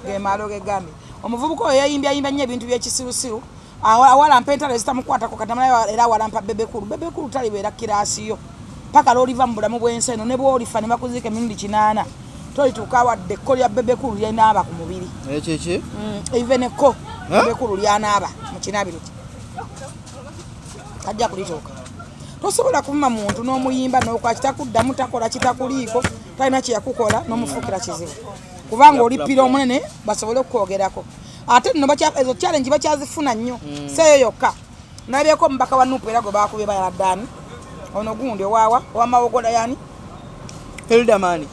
Ge maalo gegambye. Omuvubuka oyo yayimbya nnyo ebintu by'ekisirusiru. Awalampa entalo ezitamukwatako kati amala era awalampa Bebe Cool. Bebe Cool talibeera kiraasi yo. Paka lw'oliva mu bulamu bw'ensi eno ne bw'olifa ne bakuziika emirundi 8. Tolituuka wadde ekko lya Bebe Cool lyanaaba ku mubiri. Ekyo ki? Even ekko Huh? Bebe Cool lyanaaba mu kinaabiro kye. Tajja kulituuka. Tosobola kuvuma muntu n'omuyimba n'okola kitakuddamu takola kitakuliiko talina kye yakukola n'omufuukira kizibu. Kubanga olippira omunene basobole okukwogerako. Ate nno ezo challenge bakyazifuna nnyo. Seeyo yokka. Nalabyeko omubaka wa NUP era gwe baakubye bayaladde ani? Ono gundi owaawa, owa Mawogola yani? Hilderman.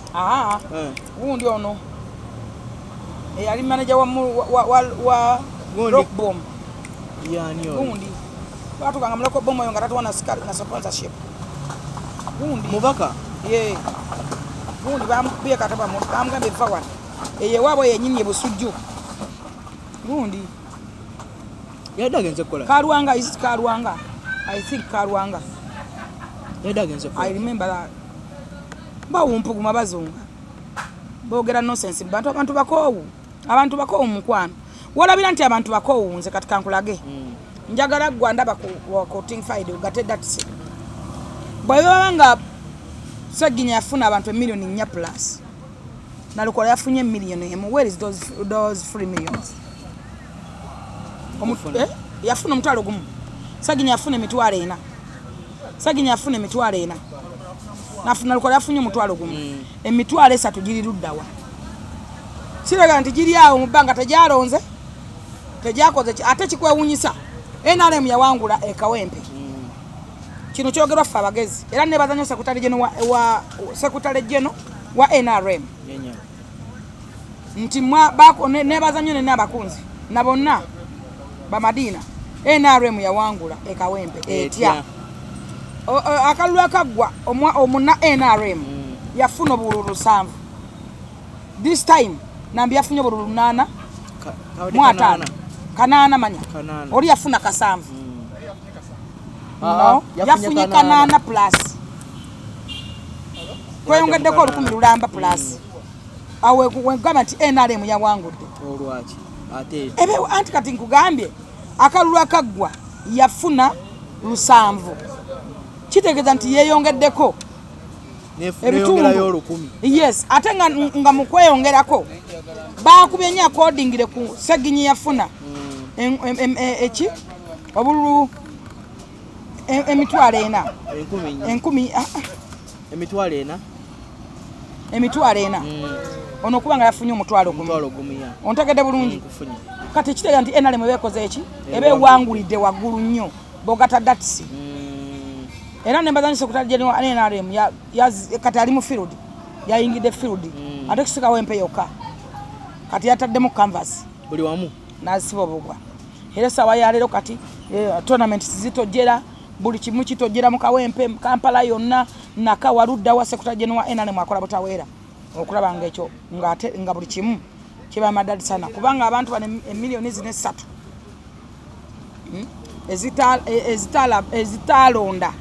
Gundi ono. Eyali manager wa Gundi. Rock Bomb. Yani oyo? Gundi. Baatukanga mu Rock Bomb oyo nga tatuwa na na sponsorship. Gundi. Mubaka? Ye. Gundi bamukubye kata bamugambye va wano. Eyo ewaabwe yennyini e Busujju. Gundi. Yadde agenze kukola? Kalwanga, is it Kalwanga? I think Kalwanga. Yadde agenze kukola? I remember that. Bawumpuguma bazunga. Boogera nonsense. Bantu abantu bakoowu. Abantu bakoowu mukwano. Walabira nti abantu bakoowu nze kati kankulage. Njagala ggwe ndaba ku Ting Fide ogate datsi. Bwe baba nga Ssegirinya yafuna abantu emiliyoni nnya plus. Nalukola yafunye miliyoni emu. Where is those 3 millions? Yafuna omutwalo gumu. Ssegirinya yafuna emitwalo ena. Ssegirinya yafuna emitwalo ena. Nalukola yafunye omutwalo gumu. Emitwalo esatu giri ludda wa? Kiraga nti giri awo mu bbanga tegyalonze, tegyakoze ki, ate kikwewuunyisa. NRM yawangula e Kawempe. Kino kyogerwa ffe abagezi. Era neebaza nnyo Secretary General wa Secretary General wa NRM. Nti neebaza nnyo nenna abakunzi na bonna Bamadiina. NRM yawangula e Kawempe etya? Akalulu akaggwa omunna NRM yafuna obululu 7. This time Nambi yafunye obululu 8 mu ataano. Kanaana manya. Kanaana. Oli yafuna kasanvu. No, yafunye kanaana plus. Kweyongeddeko olukumi lulamba plus. Awo wegamba nti NRM yawangudde. Olwaki? Ate Ebe anti kati nkugambye akalulu akaggwa yafuna 7. Kitegeeza nti yeeyongeddeko ebitundu. Neyongerayo olukumi. Yes, ate nga mu kweyongerako baakubye nnyo accordingly ku Ssegirinya yafuna. Eki? Obululu emitwalo ena. Enkumi nnya. Enkumi, Emitwalo ena. Emitwalo ena. Ono okuba nga yafunye omutwalo gumu. Omutwalo gumu, ya. Ontegedde bulungi? Nkufunye. Kati kitegeeza nti NRM eba ekoze eki? Ewangudde. Eba ewangulidde waggulu nnyo. Bogata datsi. Era ne mbazanyi Secretary General wa NRM kati ali mu field. Yayingidde field. Ate kusikawo empe yokka. Kati yataddemu canvas. Buli wamu. N'asiba obugwa. Era essaawa ya leero kati, tournament zitojjera, buli kimu kitojjera mu Kawempe, mu Kampala yonna, Nakawa ludda wa Secretary General wa NRM akola butaweera. Okulaba nga ekyo, ng'ate, nga buli kimu kiba madali sana. Kubanga abantu bano emiliyoni zino esatu. Ezitaalonda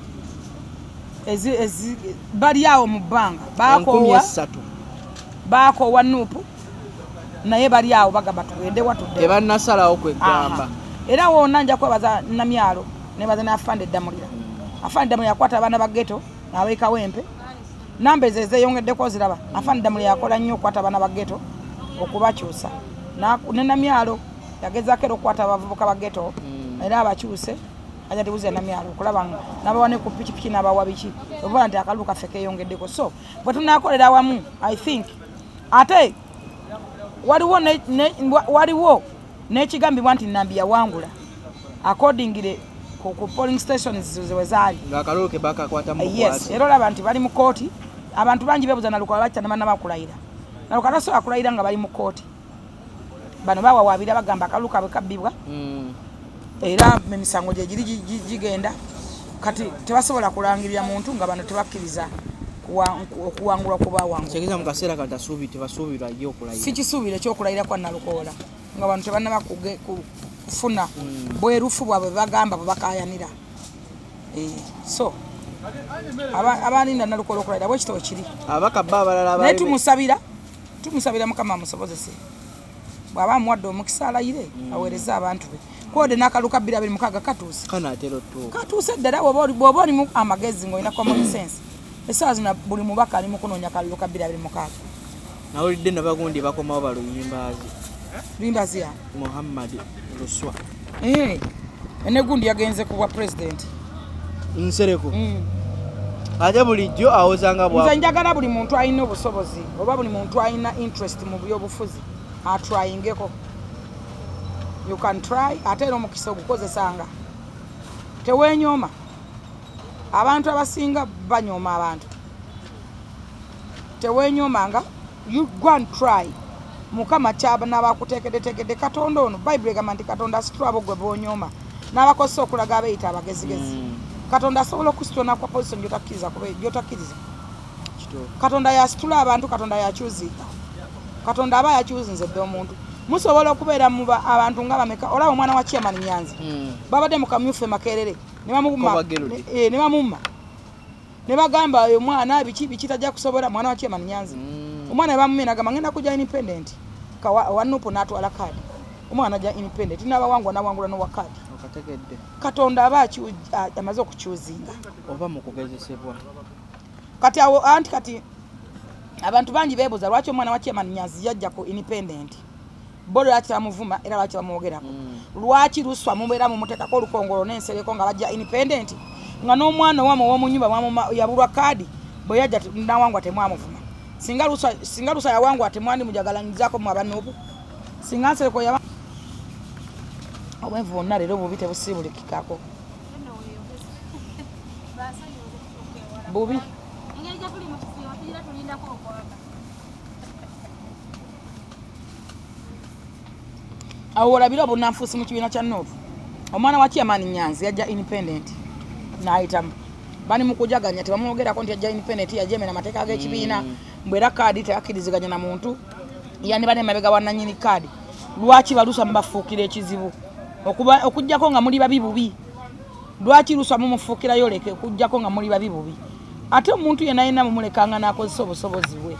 bali awo mu bbanga. Enkumi Bakoowa. esatu. Bakoowa NUP, naye bali awo bagamba tugende watudde. Tebannasalawo kwegamba. Era wonna nja kwebaza Namyalo, nebaza n'afande Ddamulira. Afande Ddamulira yakwata abaana ba ghetto n'abeekawempe, namba ezo ezeyongeddeko oziraba. Afande Ddamulira yakola nnyo okukwata abaana ba ghetto okubakyusa. Ne Namyalo yagezaako era okukwata abavubuka ba ghetto era abakyuse. Aja tibuuza Namyalo okulaba nga n'abawa ne ku pikipiki n'abawa biki, oba nti akalulu kaffe keeyongeddeko. So bwe tunaakolera awamu, I think ate waliwo waliwo n'ekigambibwa nti Nambi yawangula accordingly ku polling stations we zaali. Ng'akalulu ke bakakwata mu Yes. bukwasi. Era olaba nti bali mu kooti. Abantu bangi beebuuza Nalukola lwaki tanaba kulayira. Nalukola tasobola kulayira nga bali mu kooti. Bano bawawaabira, bagamba akalulu kaabwe kabbibwa. Era emisango gye giri gigenda kati tebasobola kulangirira muntu nga bano tebakkiriza okuwangulwa kubawangula. Kitegeeza mu kaseera kano tebasuubirwa ye okulayira. Sikisuubira ekyokulayira kwa Nalukoola nga bano tebannaba kufuna bwerufu bwabwe bagamba bwe bakayanira. So abalinda Nalukoola okulayira bwekito kiri. Ababaka bo abalala Naye abaali tumusabira Mukama amusobozese, bw'aba amuwadde omukisa alayire, aweereze abantu be kode n'akaluka 2026 katuuse. Kanaatera otuuka. Katuuse ddala. Bw'oba olimu amagezi ng'olina common sense, essaawa zino buli mubaka ali mu kunoonya kalulu ka 2026. Nawulidde nabagundi bakomawo baluyimbazi. Luyimbazi ya Muhammad Luswa. Enegundi yagenze ku bwa pulezidenti. Nsereko ate bulijjo awozanga Nze bwa njagala buli muntu alina obusobozi oba buli muntu alina interest mu byobufuzi atryingeko. You can try, ate era omukisa ogukozesanga, teweenyooma. Abantu abasinga banyooma abantu. Teweenyoomanga, you go and try. Mukama kyanabakuteekeddeteekedde. Katonda ono, Bayibuli egamba nti Katonda asitula abo gwe bonyooma n'abakozesa okulaga abeeyita abagezigezi. Katonda asobola okusitula nakwa position gyotakkiriza gyotakkiriza. Kituufu. Katonda yasitula abantu, Katonda yakyuziika, Katonda aba yakyuzinze dde omuntu. Musobola okubeera mu abantu nga bameka? Olaba omwana wa chairman Nyanzi, babadde mu kamyufu e Makerere ne bamumma. Koba Gerald. Ne bamumma ne bagamba oyo mwana biki biki tajja kusobola, mwana wa chairman Nyanzi. Omwana bamumye nagamba ngenda kujja independent. Wa NUP n'atwala kaadi, omwana ajja independent n'abawangula, n'awangula n'owa kaadi. Okategedde. Katonda aba amaze okukyuzinga. Oba mu kugezesebwa. Kati awo anti kati abantu bangi beebuuza lwaki omwana wa chairman Nyanzi yajja ku independent, bo lwaki bamuvuma era lwaki bamwogerako? Lwaki Luswa mubeera mumuteekako olukongolo n'ensereko nga bajja independent, nga n'omwana owamwe ow'omu nyumba yabulwa kaadi, bwe yajja nawangwa temwamuvuma? Singa Luswa yawangwa temwandi mujagalanyizaako mu aba NUP? Singa Nsereko yaba obwenvu bwonna leero bubi, tebusiibulikikako bubi. Engeri gye tuli mu kisiibo tugira tulindako okwaka. Awo olabira obunanfuusi mu kibiina kya NUP. Omwana wa chairman Nyanzi yajja independent n'ayitamu, bali mu kujaganya, tebamwogerako nti yajja independent, yajemera amateeka g'ekibiina, mbwe era kaadi teyakkiriziganya na muntu, yandiba nemabega wa nanyini kaadi. Lwaki balusa mubafuukira ekizibu? Okugjako nga muli babi bubi, lwaki Luswa mumufuukirayo leke? Okugjako nga muli babi bubi. Ate omuntu yenna yenna mumulekanga n'akozesa obusobozi bwe,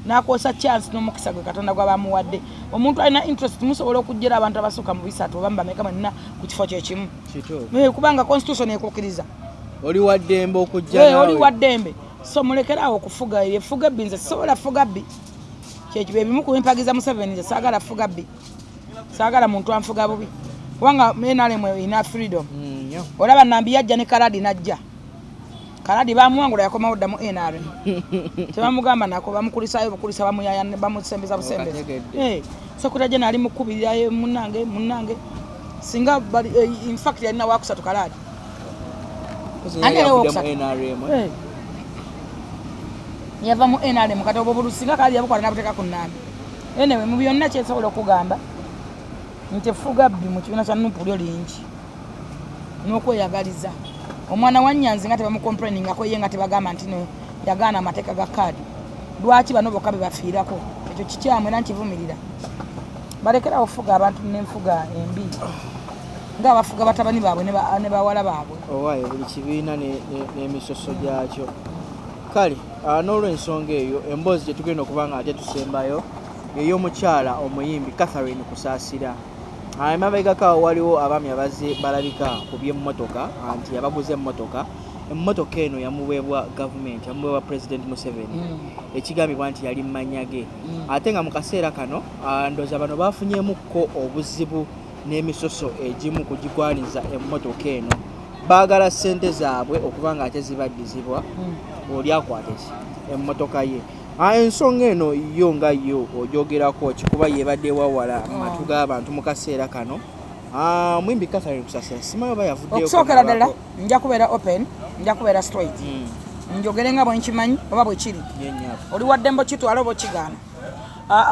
n'akozesa chance n'omukisa gwe Katonda gwe bamuwadde. Omuntu alina interest, musobola okujjera abantu abasukka mu bisatu oba mubameka mwenna ku kifo kyekimu. Kituufu. Kubanga constitution ekukkiriza. Oli wa ddembe okujja Oli naawe. wa ddembe. So mulekerawo okufuga efuga ebbi. Nze sisobola fuga bbi. Kyekiba ebimu ku bimpagiza Museveni. Nze saagala fuga bbi, saagala muntu anfuga bubi, kubanga NRM erina freedom. Nnyo. Olaba Nambi yajja ne Kaladi, najja Kaladi bamuwangula, yakomawo ddamu NRM, tebamugamba nako, bamukulisayo bukulisa, bamuyaya, bamusembeza busembeza. Okategedde. Secretary general ali mukubirira, munange munange, singa bali, in fact yalina wakusatu Kaladi. Kozi Ani yali yavudde mu owokusatu? NRM, eh? Yava mu NRM. Kati obwo bulusinga kali yabukola nabuteeka ku Nambi. Anyway, mu byonna kyensobola okugamba nti effuga bbi mu kibiina kya NUP lyo lingi n'okweyagaliza. Omwana wa Nyanzi nga tebamucomplainingako ye, nga tebagamba nti no yagaana amateeka ga kaadi. Lwaki bano bokka be bafiirako? Ekyo kikyamu era nkivumirira. Balekerawo okufuga abantu n'enfuga embi. Ng'abafuga batabani baabwe ne bawala baabwe. Owaaye, buli kibiina n'emisoso gyakyo. Kale n'olwensonga eyo, emboozi gye tugenda okuba nga ate tusembayo ey'omukyala omuyimbi Catherine Kusaasira. Emabegako awo waliwo abaami abazze balabika ku by'emmotoka nti abaguze emmotoka. Emmotoka eno yamuweebwa gavumenti, yamuweebwa President Museveni, ekigambibwa nti yali mmannya ge. Ate nga mu kaseera kano ndowooza bano bafunyemukko obuzibu n'emisoso egimu kugigwaniza emmotoka eno. Baagala ssente zaabwe okuba nga ate zibaddizibwa, oli akwate ki emmotoka ye. Ensonga eno yo nga yo ogyogerako ki, kuba yebadde ewawala mu matu g'abantu mu kaseera kano? Omuyimbi Catherine Kusasira simanyi oba yavuddeyo. Okusookera ddala, nja kubeera open, nja kubeera straight, njogere nga bwe nkimanyi oba bwe kiri. Oli waddembe okitwala oba okigaana.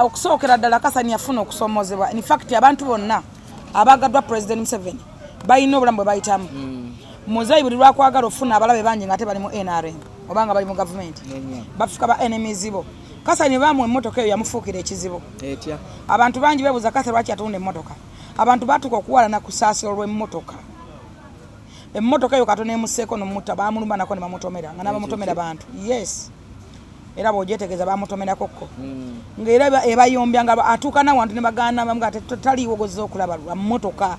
Okusookera ddala, Kasani yafuna okusomoozebwa. In fact, abantu bonna abagaddwa President Museveni balina obulamu bwe bayitamu. Muzeeyi buli lwakwagala ofuna abalabe bangi nga ate bali mu NRM oba nga bali mu gavumenti, bafuuka ba enemies bo. Kasani bamuwa emmotoka eyo, yamufuukira ekizibu. Etya? Abantu bangi beebuuza Kase lwaki atunda emmotoka. Abantu batuuka okuwalana Kusaasira olw'emmotoka. Emmotoka eyo katono emuseeko nomutta, bamulumba nako ne bamutomera nga nabamutomera bantu. Yes, era bw'ogyetegeeza bamutomerako ko ng'era ebayombya nga atuuka nawantu ne bagaana bamu nga taliiwo gozza okulaba lwa mmotoka.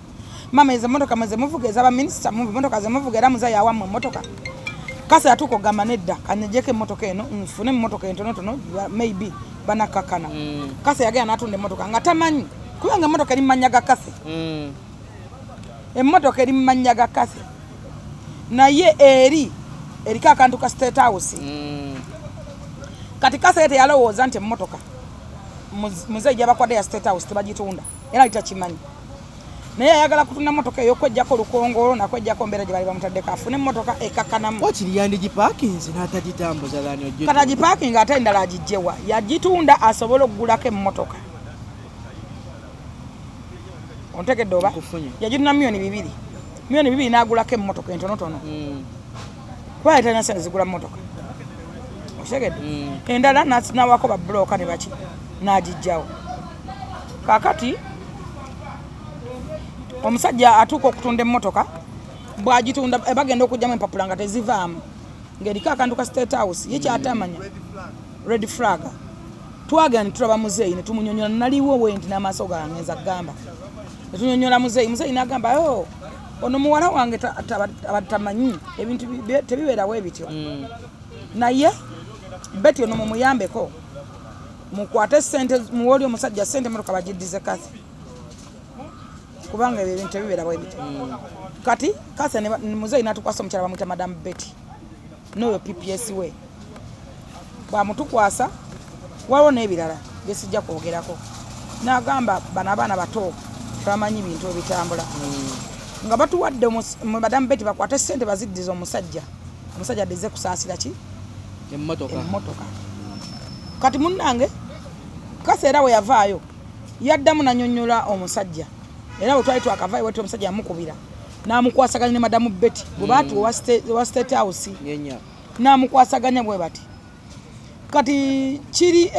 Mama, ezo emmotoka mwe zemuvuga ez'abaminisita, emmotoka zemuvuga, era muzayi awammwe emmotoka. Kasa yatuuka okugamba, nedda, kanejeko emmotoka eno nfune emmotoka entonotono, maybe banakkakkana. Kasa yagenda n'atunda emmotoka nga tamanyi, kubanga emmotoka eri mu mannya ga Kase. Emmotoka eri mu mannya ga Kase, naye eri eriko akantu ka State House. Kati Kase ye teyalowooza nti emmotoka muzeeyi gyabakwadde ya State House tebagitunda, era ali takimanyi, naye ayagala kutunda mmotoka ey'okwejjako olukongolo nakwejjako mbeera gye bali bamutaddeko, afune emmotoka ekakkanamu. Wakiri yandigipaakinze n'atagitambuza than ogitunda. Kati agipaakinga ate endala agijjewa? Yagitunda asobole okugulako emmotoka, ontegedde oba? Nkufunye. Yagitunda 2 miliyoni, 2 miliyoni n'agulako emmotoka entonotono, kuba yali talina sente zigula mmotoka, okitegedde? Endala nawako babulooka ne baki n'agijjawo. Kaakati omusajja atuuka okutunda emmotoka, bw'agitunda, bagenda okugyamu empapula nga tezivaamu, ng'eriko akantu ka State House. Ye kyatamanya red flag. Twagenda ne tulaba muzeeyi ne tumunyonyola. Naliwo we nti n'amaaso gange nza kugamba ne tunyonyola muzeeyi. Muzeeyi n'agamba, "Oh, ono muwala wange tamanyi ebintu tebibeerawo ebityo." Naye Beti ono mumuyambeko, mukwate sente, muwoli omusajja sente, motoka bagiddize Kase, kubanga ebyo ebintu tebibeerawo ebityo. Kati Kase muzeeyi natukwasa omukyala bamwita Madamu Betty, n'oyo PPS we bwamutukwasa. Waliwo n'ebirala byesijja kwogerako. N'agamba bano abaana bato tebamanyi bintu ebitambula. Nga batuwadde Madamu Betty bakwate sente baziddize omusajja, omusajja addize Kusaasira ki? Emmotoka. Emmotoka. Kati munnange Kase era we yavaayo yaddamu nanyonyola omusajja, era bwe twali twakavaayo wati omusajja yamukubira n'amukwasaganya ne Madamu Betty bwe baatuwa owa State House. Yenya. N'amukwasaganya bwe bati. Kati kiri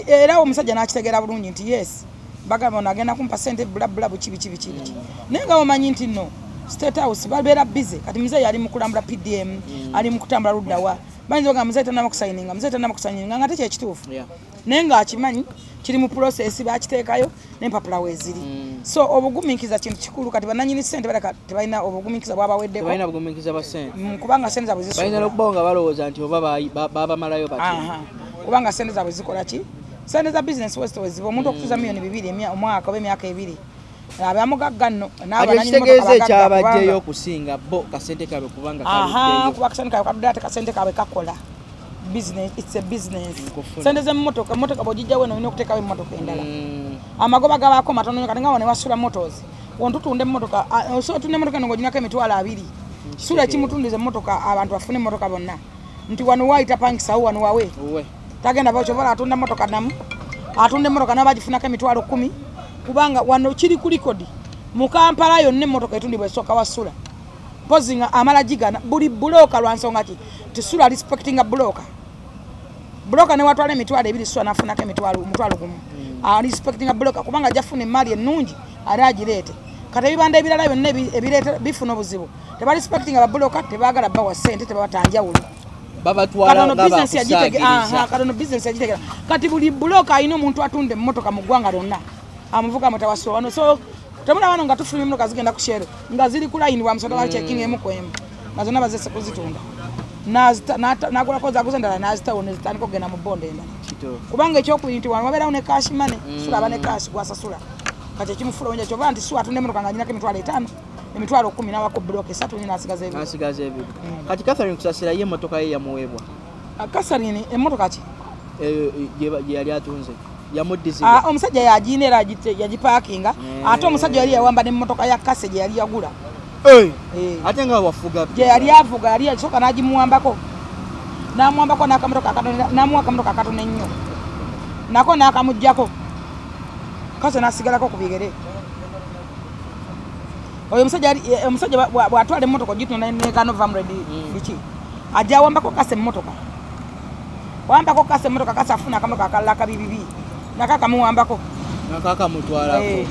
era omusajja n'akitegeera bulungi nti yes, bagamba ono agenda kumpa sente, bla bla, buki biki biki biki, naye nga omanyi nti no State House babeera busy. Kati muzeeyi ali mu kulambula PDM, ali mu kutambula luddawa, bayinza ogamba muzeeyi tanaba kusayininga, muzeeyi tanaba kusayininga, nga tekyekituufu. Naye ng'akimanyi kiri mu process, bakiteekayo n'empapula weeziri. So obugumiikiza kintu kikulu. Kati bannanyini ssente baleka tebalina obugumiikiza, bwabaweddeko. Tebalina bugumiikiza bwa ssente. Kubanga sente zaabwe Balina zisuubula. N'okubawo nga balowooza nti oba babamalayo batyo. Aha. Kubanga sente zaabwe zikola ki? Sente za bizinesi west weziba omuntu okutuza 2 miliyoni omwaka oba emyaka 2, abamugagga nno. Kati ekitegeeza ekyabajjeyo okusinga bo kasente kaabwe kubanga kaluddeyo. Kuba kasente kaabwe kaluddeyo, ate kasente kaabwe kakola business, it's a business. Nkufuna. Sente z'emmotoka, emmotoka bw'ogijjawo eno olina okuteekawo emmotoka endala. Amagoba gabaako matono nnyo. Kati nga wano ewasula Motors, wontutunda emmotoka, osobola otunda emmotoka eno ng'oginako 20,000. Sula ekimutundiza emmotoka, abantu bafune emmotoka bonna nti wano waayita pangisawo, wano wawe. Uwe. Tagenda bakyobola atunda emmotoka namu atunda emmotoka nabo bagifunako 10,000, kubanga wano kiri ku likodi mu Kampala yonna emmotoka etundibwa esooka wasula, mpozi nga amala gigana buli bulooka. Lwa nsonga ki? Ti Sula respectinga bulooka. Bulooka newatwala 20,000, Sula nafunako 1,000. Respectinga bulooka kubanga ajja funa emaali ennungi ate agireete. Kati ebibanda ebirala byonna ebireeta bifuna obuzibu, tebarespectinga babuloka, tebaagala bawa ssente, tebabatanjawulo. Babatwala Katono nga business bakusaagiriza. Katono business yagitegera. Kati buli buloka alina omuntu atunda emmotoka mu ggwanga lyonna, amuvuga mutawasiwa wano. So temulaba wano nga tufuluma emmotoka zigenda ku Shell nga ziri ku layini, wa musota bacekinga emu ku emu, nga zonna bazese kuzitunda. Nagulako zaguze endala nazitawo nezitandika okugenda mu bonda endala. Kubanga ekyokubiri nti wano wabeerawo ne cash money. Sula aba ne cash gwasasula. Kati ekimufula onja kyoba nti si atunda emmotoka nga aginako 50,000, 10,000, nawako buloka esatu, nyina asigaza ebiri. Nasigaza ebiri. Kati Catherine Kusasira ye emmotoka ye yamuweebwa? Catherine emmotoka ki? Eyo gye yali atunze yamuddizibwa? Ah, omusajja yagiina era yagipaakinga. Ate omusajja yali yawamba n'emmotoka ya Kase gye yali yagula. Ate nga wafuga? Gye yali avuga, yali yasooka n'agimuwambako, n'amuwambako n'akamotoka akatono, n'amuwa akamotoka akatono ennyo, nako n'akamuggyako, Kase n'asigalako ku bigere. Oyo omusajja omusajja bw'atwala emmotoka ogitunda negaana ova muredi biki, ajja awambako Kase emmotoka, wambako Kase emmotoka. Kase afuna akamotoka akalala akabibibi, nako akamuwambako. Nakakamutwalako.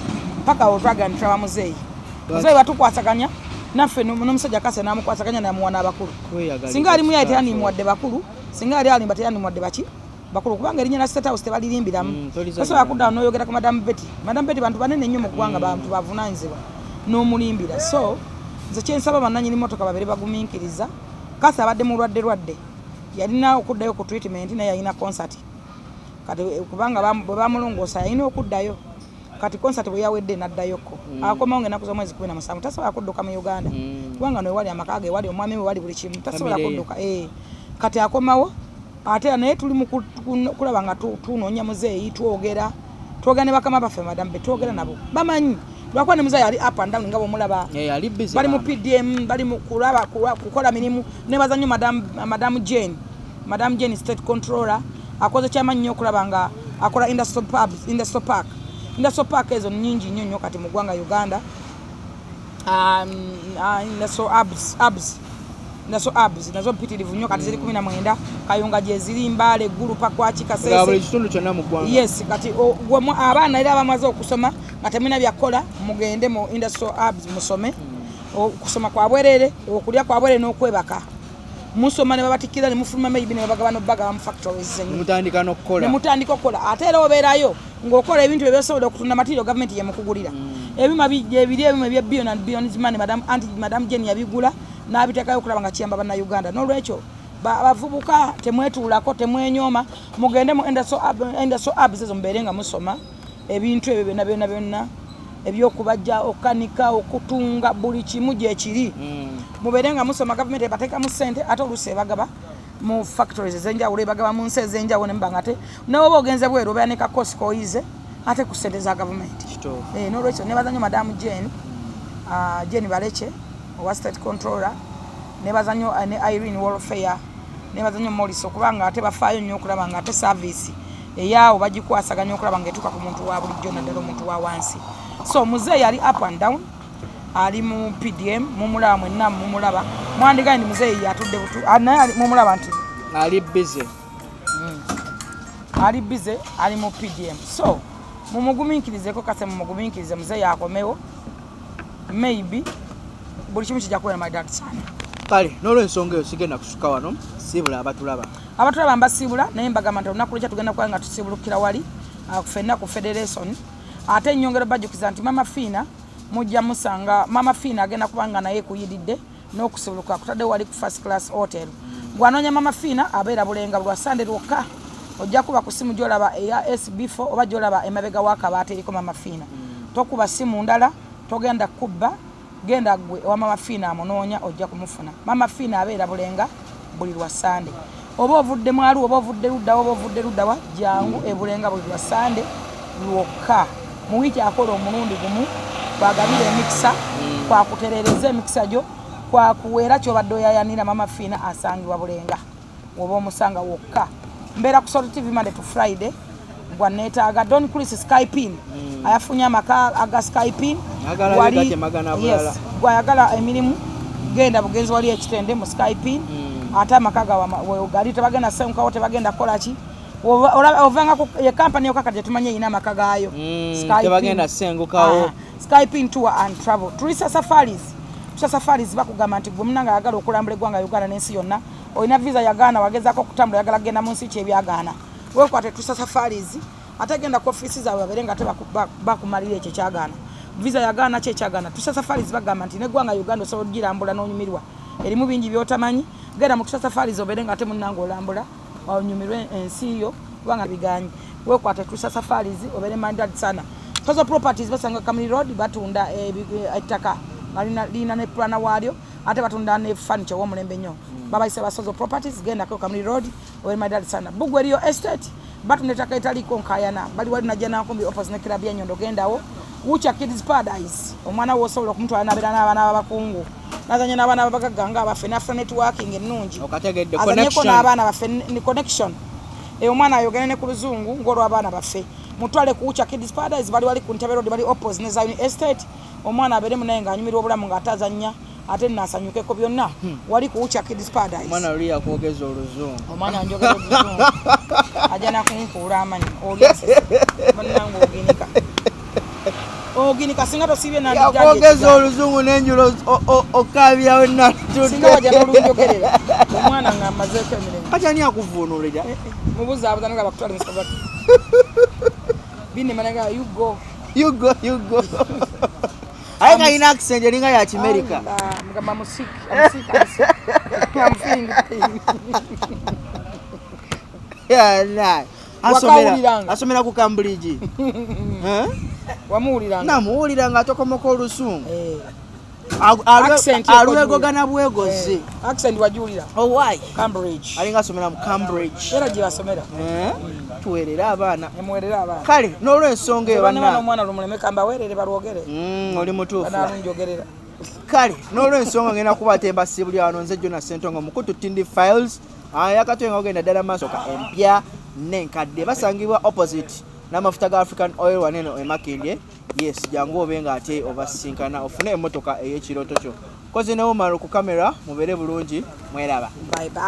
Paka otwaga nti tulaba muzeeyi. Muzeeyi batukwasaganya naffe n'omusajja Kase n'amukwasaganya namuwa n'abakulu. Kweyagalira. Singa ali muyaye teyandimuwadde bakulu, singa ali alimba teyandimuwadde baki bakulu, kubanga erinnya lya State House tebalirimbiramu. Tolizannya. Tosobola kudda n'oyogera ku Madamu Betty. Madamu Betty bantu banene nnyo mu ggwanga, bantu bavunaanyizibwa n'omulimbira. So nze kyensaba, bannanyini motoka babere bagumiikiriza. Kase abadde mulwadde lwadde, yalina okuddayo ku treatment, naye yalina concert. Kati kubanga bwe bamulongoosa yalina okuddayo. Kati concert bwe yawedde n'addayoko. Akomawo ng'ennaku z'omwezi 17. Tasobola kudduka mu Uganda, kubanga newali amaka ge, wali omwami we, wali buli kimu, tasobola Family ye. kudduka. Kati akomawo ate naye tuli mu kulaba nga tunoonya muzeeyi. Twogera, twogera ne bakama baffe, madamu be twogera nabo bamanyi, lwakuba ne muzeeyi ali up and down nga bwomulaba. Ali busy. Bali mu Bambi. PDM, bali mu kulaba kukola mirimu. Nebaza nnyo madam Jane, Madam Jane state controller, akoze kyamaanyi nnyo okulaba nga akola industrial pubs, industrial park. Industrial park ezo nnyingi nnyo nnyo kati mu ggwanga Uganda. Industrial hubs, industrial hubs nazo mpitirivu nnyo kati, ziri 19, Kayunga gyeziri, Mbale, Gulu, Pakwaki, Nga buli Kasese. kitundu kyonna mu ggwanga. Yes. Kati abaana era abamaze okusoma nga temulina byakukola, mugende mu industrial hubs musome. Okusoma kwa bwerere, okulya kwa bwerere n'okwebaka. Musoma ne babatikkira ne mufuluma, maybe ne babagaba n'obagaba mu factories zennyini. Mutandika n'okukola. Ne mutandika okukola. Ate era obeerayo ng'okola ebintu ebyosobola okutunda material, gavumenti yemukugulira. Ebyuma ebiri, ebyuma ebya billion and billions money, madam, anti Madam Jane yabigula n'abiteekayo okulaba nga kiyamba Bannayuganda. N'olwekyo abavubuka temwetuulako, temwenyooma, mugende mu industrial hubs ezo, mubeere nga musoma ebintu ebyo byonna byonna byonna ebyokubajja, okukanika, okutunga, buli kimu gyekiri. Mubeere nga musoma, gavumenti ebateekamu ssente, ate oluusi ebagaba mu factories ez'enjawulo, ebagaba mu nsi ez'enjawulo, ne muba nga ate noba ogenze bweru obeera ne kakosi koyize ate ku ssente za gavumenti. N'olwekyo nebaza nnyo Madamu Jane, Jane Baleke owa state controller. Nebaza nnyo ne Irene Welfare, nebaza nnyo Morris, okubanga ate bafaayo nnyo okulaba nga ate service eyaawo bagikwasaganya okulaba nga etuuka ku muntu wa bulijjo, naddala omuntu wa wansi. So muzeeyi ali up and down, ali mu PDM, mumulaba mwenna, mumulaba, mwandigaye ndi muzeeyi atudde butu, naye mumulaba nti Ali busy. Ali busy, ali mu PDM. So mumugumiikirizeko kase, mumugumiikirize muzeeyi akomewo, maybe buli kimu kijja kubeera maridadi sana. Kale n'olwensonga eyo sigenda kusuka wano, siibula abatulaba. Abatulaba mbasiibula, naye mbagamba nti olunaku lwekya tugenda kuba nga tusiibulukira wali ffenna ku federation. Ate ennyongero bajjukiza nti Mama Fiina mujja musanga, Mama Fiina agenda kuba nga naye kuyiridde n'okusibuluka kutadde wali ku First Class Hotel. Gwanoonya Mama Fiina abeera Bulenga lwa Sande lwokka. Ojja kuba ku simu gyolaba eya SB4 oba gyolaba emabega w'akabaati eriko Mama Fiina. Tokuba simu ndala, togenda kubba, genda gwe ewa Mama Fiina amunoonya ojja kumufuna. Mama Fiina abeera Bulenga buli lwa Sande. Oba ovudde mwalu, oba ovudde luddawa, oba ovudde luddawa, jangu ebulenga buli lwa Sande lwokka mu wiiki. Akola omulundi gumu, kwagabira emikisa, kwakuterereza emikisa gyo, kwakuweera kyobadde oyayanira. Mama Fiina asangibwa Bulenga, woba omusanga wokka. Mbeera ku Salt TV Monday to Friday. Gwa neetaaga Don Chris Skypin, ayafunye amaka aga Skypin. Agala bigatemagana bulala. Yes, gwayagala emirimu, genda bugenzi wali ekitende mu Skypin. Ate amaka gawe gali, tebagenda senkawo, tebagenda kukola ki. Ovanga ye kampani yokka kati gyetumanyi erina amaka gaayo. Skypin. Tebagenda sengukawo. Aha. Skypin Tour and Travel, Tulisa Safaris. Tulisa Safaris bakugamba nti gwe munange ayagala okulambula eggwanga Uganda n'ensi yonna, olina visa yagaana, wagezaako okutambula, oyagala kugenda mu nsi ki ebyagaana, weekwate Tulisa Safaris, ate genda ku ofiisi zaabwe babeere nga ate bakumalira ekyo ekyagaana, visa yagaana, ki ekyagaana. Tulisa Safaris bagamba nti neggwanga Uganda osobola okugirambula n'onyumirwa, erimu bingi by'otamanyi. Genda mu Tulisa Safaris obeere nga ate munnange olambula, onyumirwe ensi yo, kubanga biganyi. Weekwate Tulisa Safaris obeere mandad sana. Tozo Properties basanga Kamuli Road, batunda ettaka nga lirina ne plana waalyo, ate batunda ne furniture ow'omulembe nnyo. Babayise Basozo Properties. Gendako Kamuli Road obeere mandad sana. Bugwe eriyo Estate, batunda ettaka etaliiko nkayana, bali wali Najjanankumbi, opposite ne club ya Nyondo. Gendawo. Wucha Kids Paradise, omwana wo osobola okumutwala nabeera n'abaana b'abakungu, nazanya n'abaana babagagga nga abaffe, nafuna networking ennungi. Okategedde? Azanyeko Connection. n'abaana baffe ni connection. Omwana ayogere ne ku luzungu ng'olw'abaana baffe. Mutwale ku Wucha Kids Paradise, bali wali ku Ntebe Road, bali opposite ne Zion Estate. Omwana abeere munaye ng'anyumirwa obulamu, ng'ate azannya, ate naasanyukeko byonna wali ku Wucha Kids Paradise. Omwana luli yakwogeza oluzungu. Omwana njogera oluzungu, ajja nakunkuula amanyi. Oli asese bannange, oginika oginika singa tosiibye. Yakwogeza oluzungu n'enjula okabirawo. Singa wajja n'olunjogerera omwana nga amazeeko emirimu. Kati ani akuvuunulira? Mubuzaabuza nga bakutwala musoba binemanaga, you go. You go, you go. Aye kalina accent eringa ya Kimerika. Mugamba I'm sick, I'm sick, I'm sick. I'm feeling pain. Yeah, nah. Asomera Wakawuliranga. asomera ku Cambridge. Eh? Wamuwuliranga? Namuwulira nga atokomoka olusungu. Eh. Accent Alwegogana bwegozi. Eh, accent wagiwulira? Owai. Cambridge. Alinga asomera mu Cambridge. Era gye basomera. Eh? Tuweerere abaana. Emuwerere abaana. Kale n'olwensonga eyo banna banna n'omwana lumuleme kambaweerere balwogere. Oli mutuufu. Banalunjogerera. Kale n'olwensonga ngenda kubatemba sibuli wano, nze Jona Sentongo mukutu Tindi Files. Yakatwe nga ogenda ddala maaso ka empya n'enkadde, basangibwa opposite n'amafuta ga African Oil waneno emakindye. Yes, jangu obe nga ate obasisinkana ofune emmotoka ey'ekirooto kyo. Kozi ne Umar ku kamera, mubeere bulungi, mweraba. Bye bye.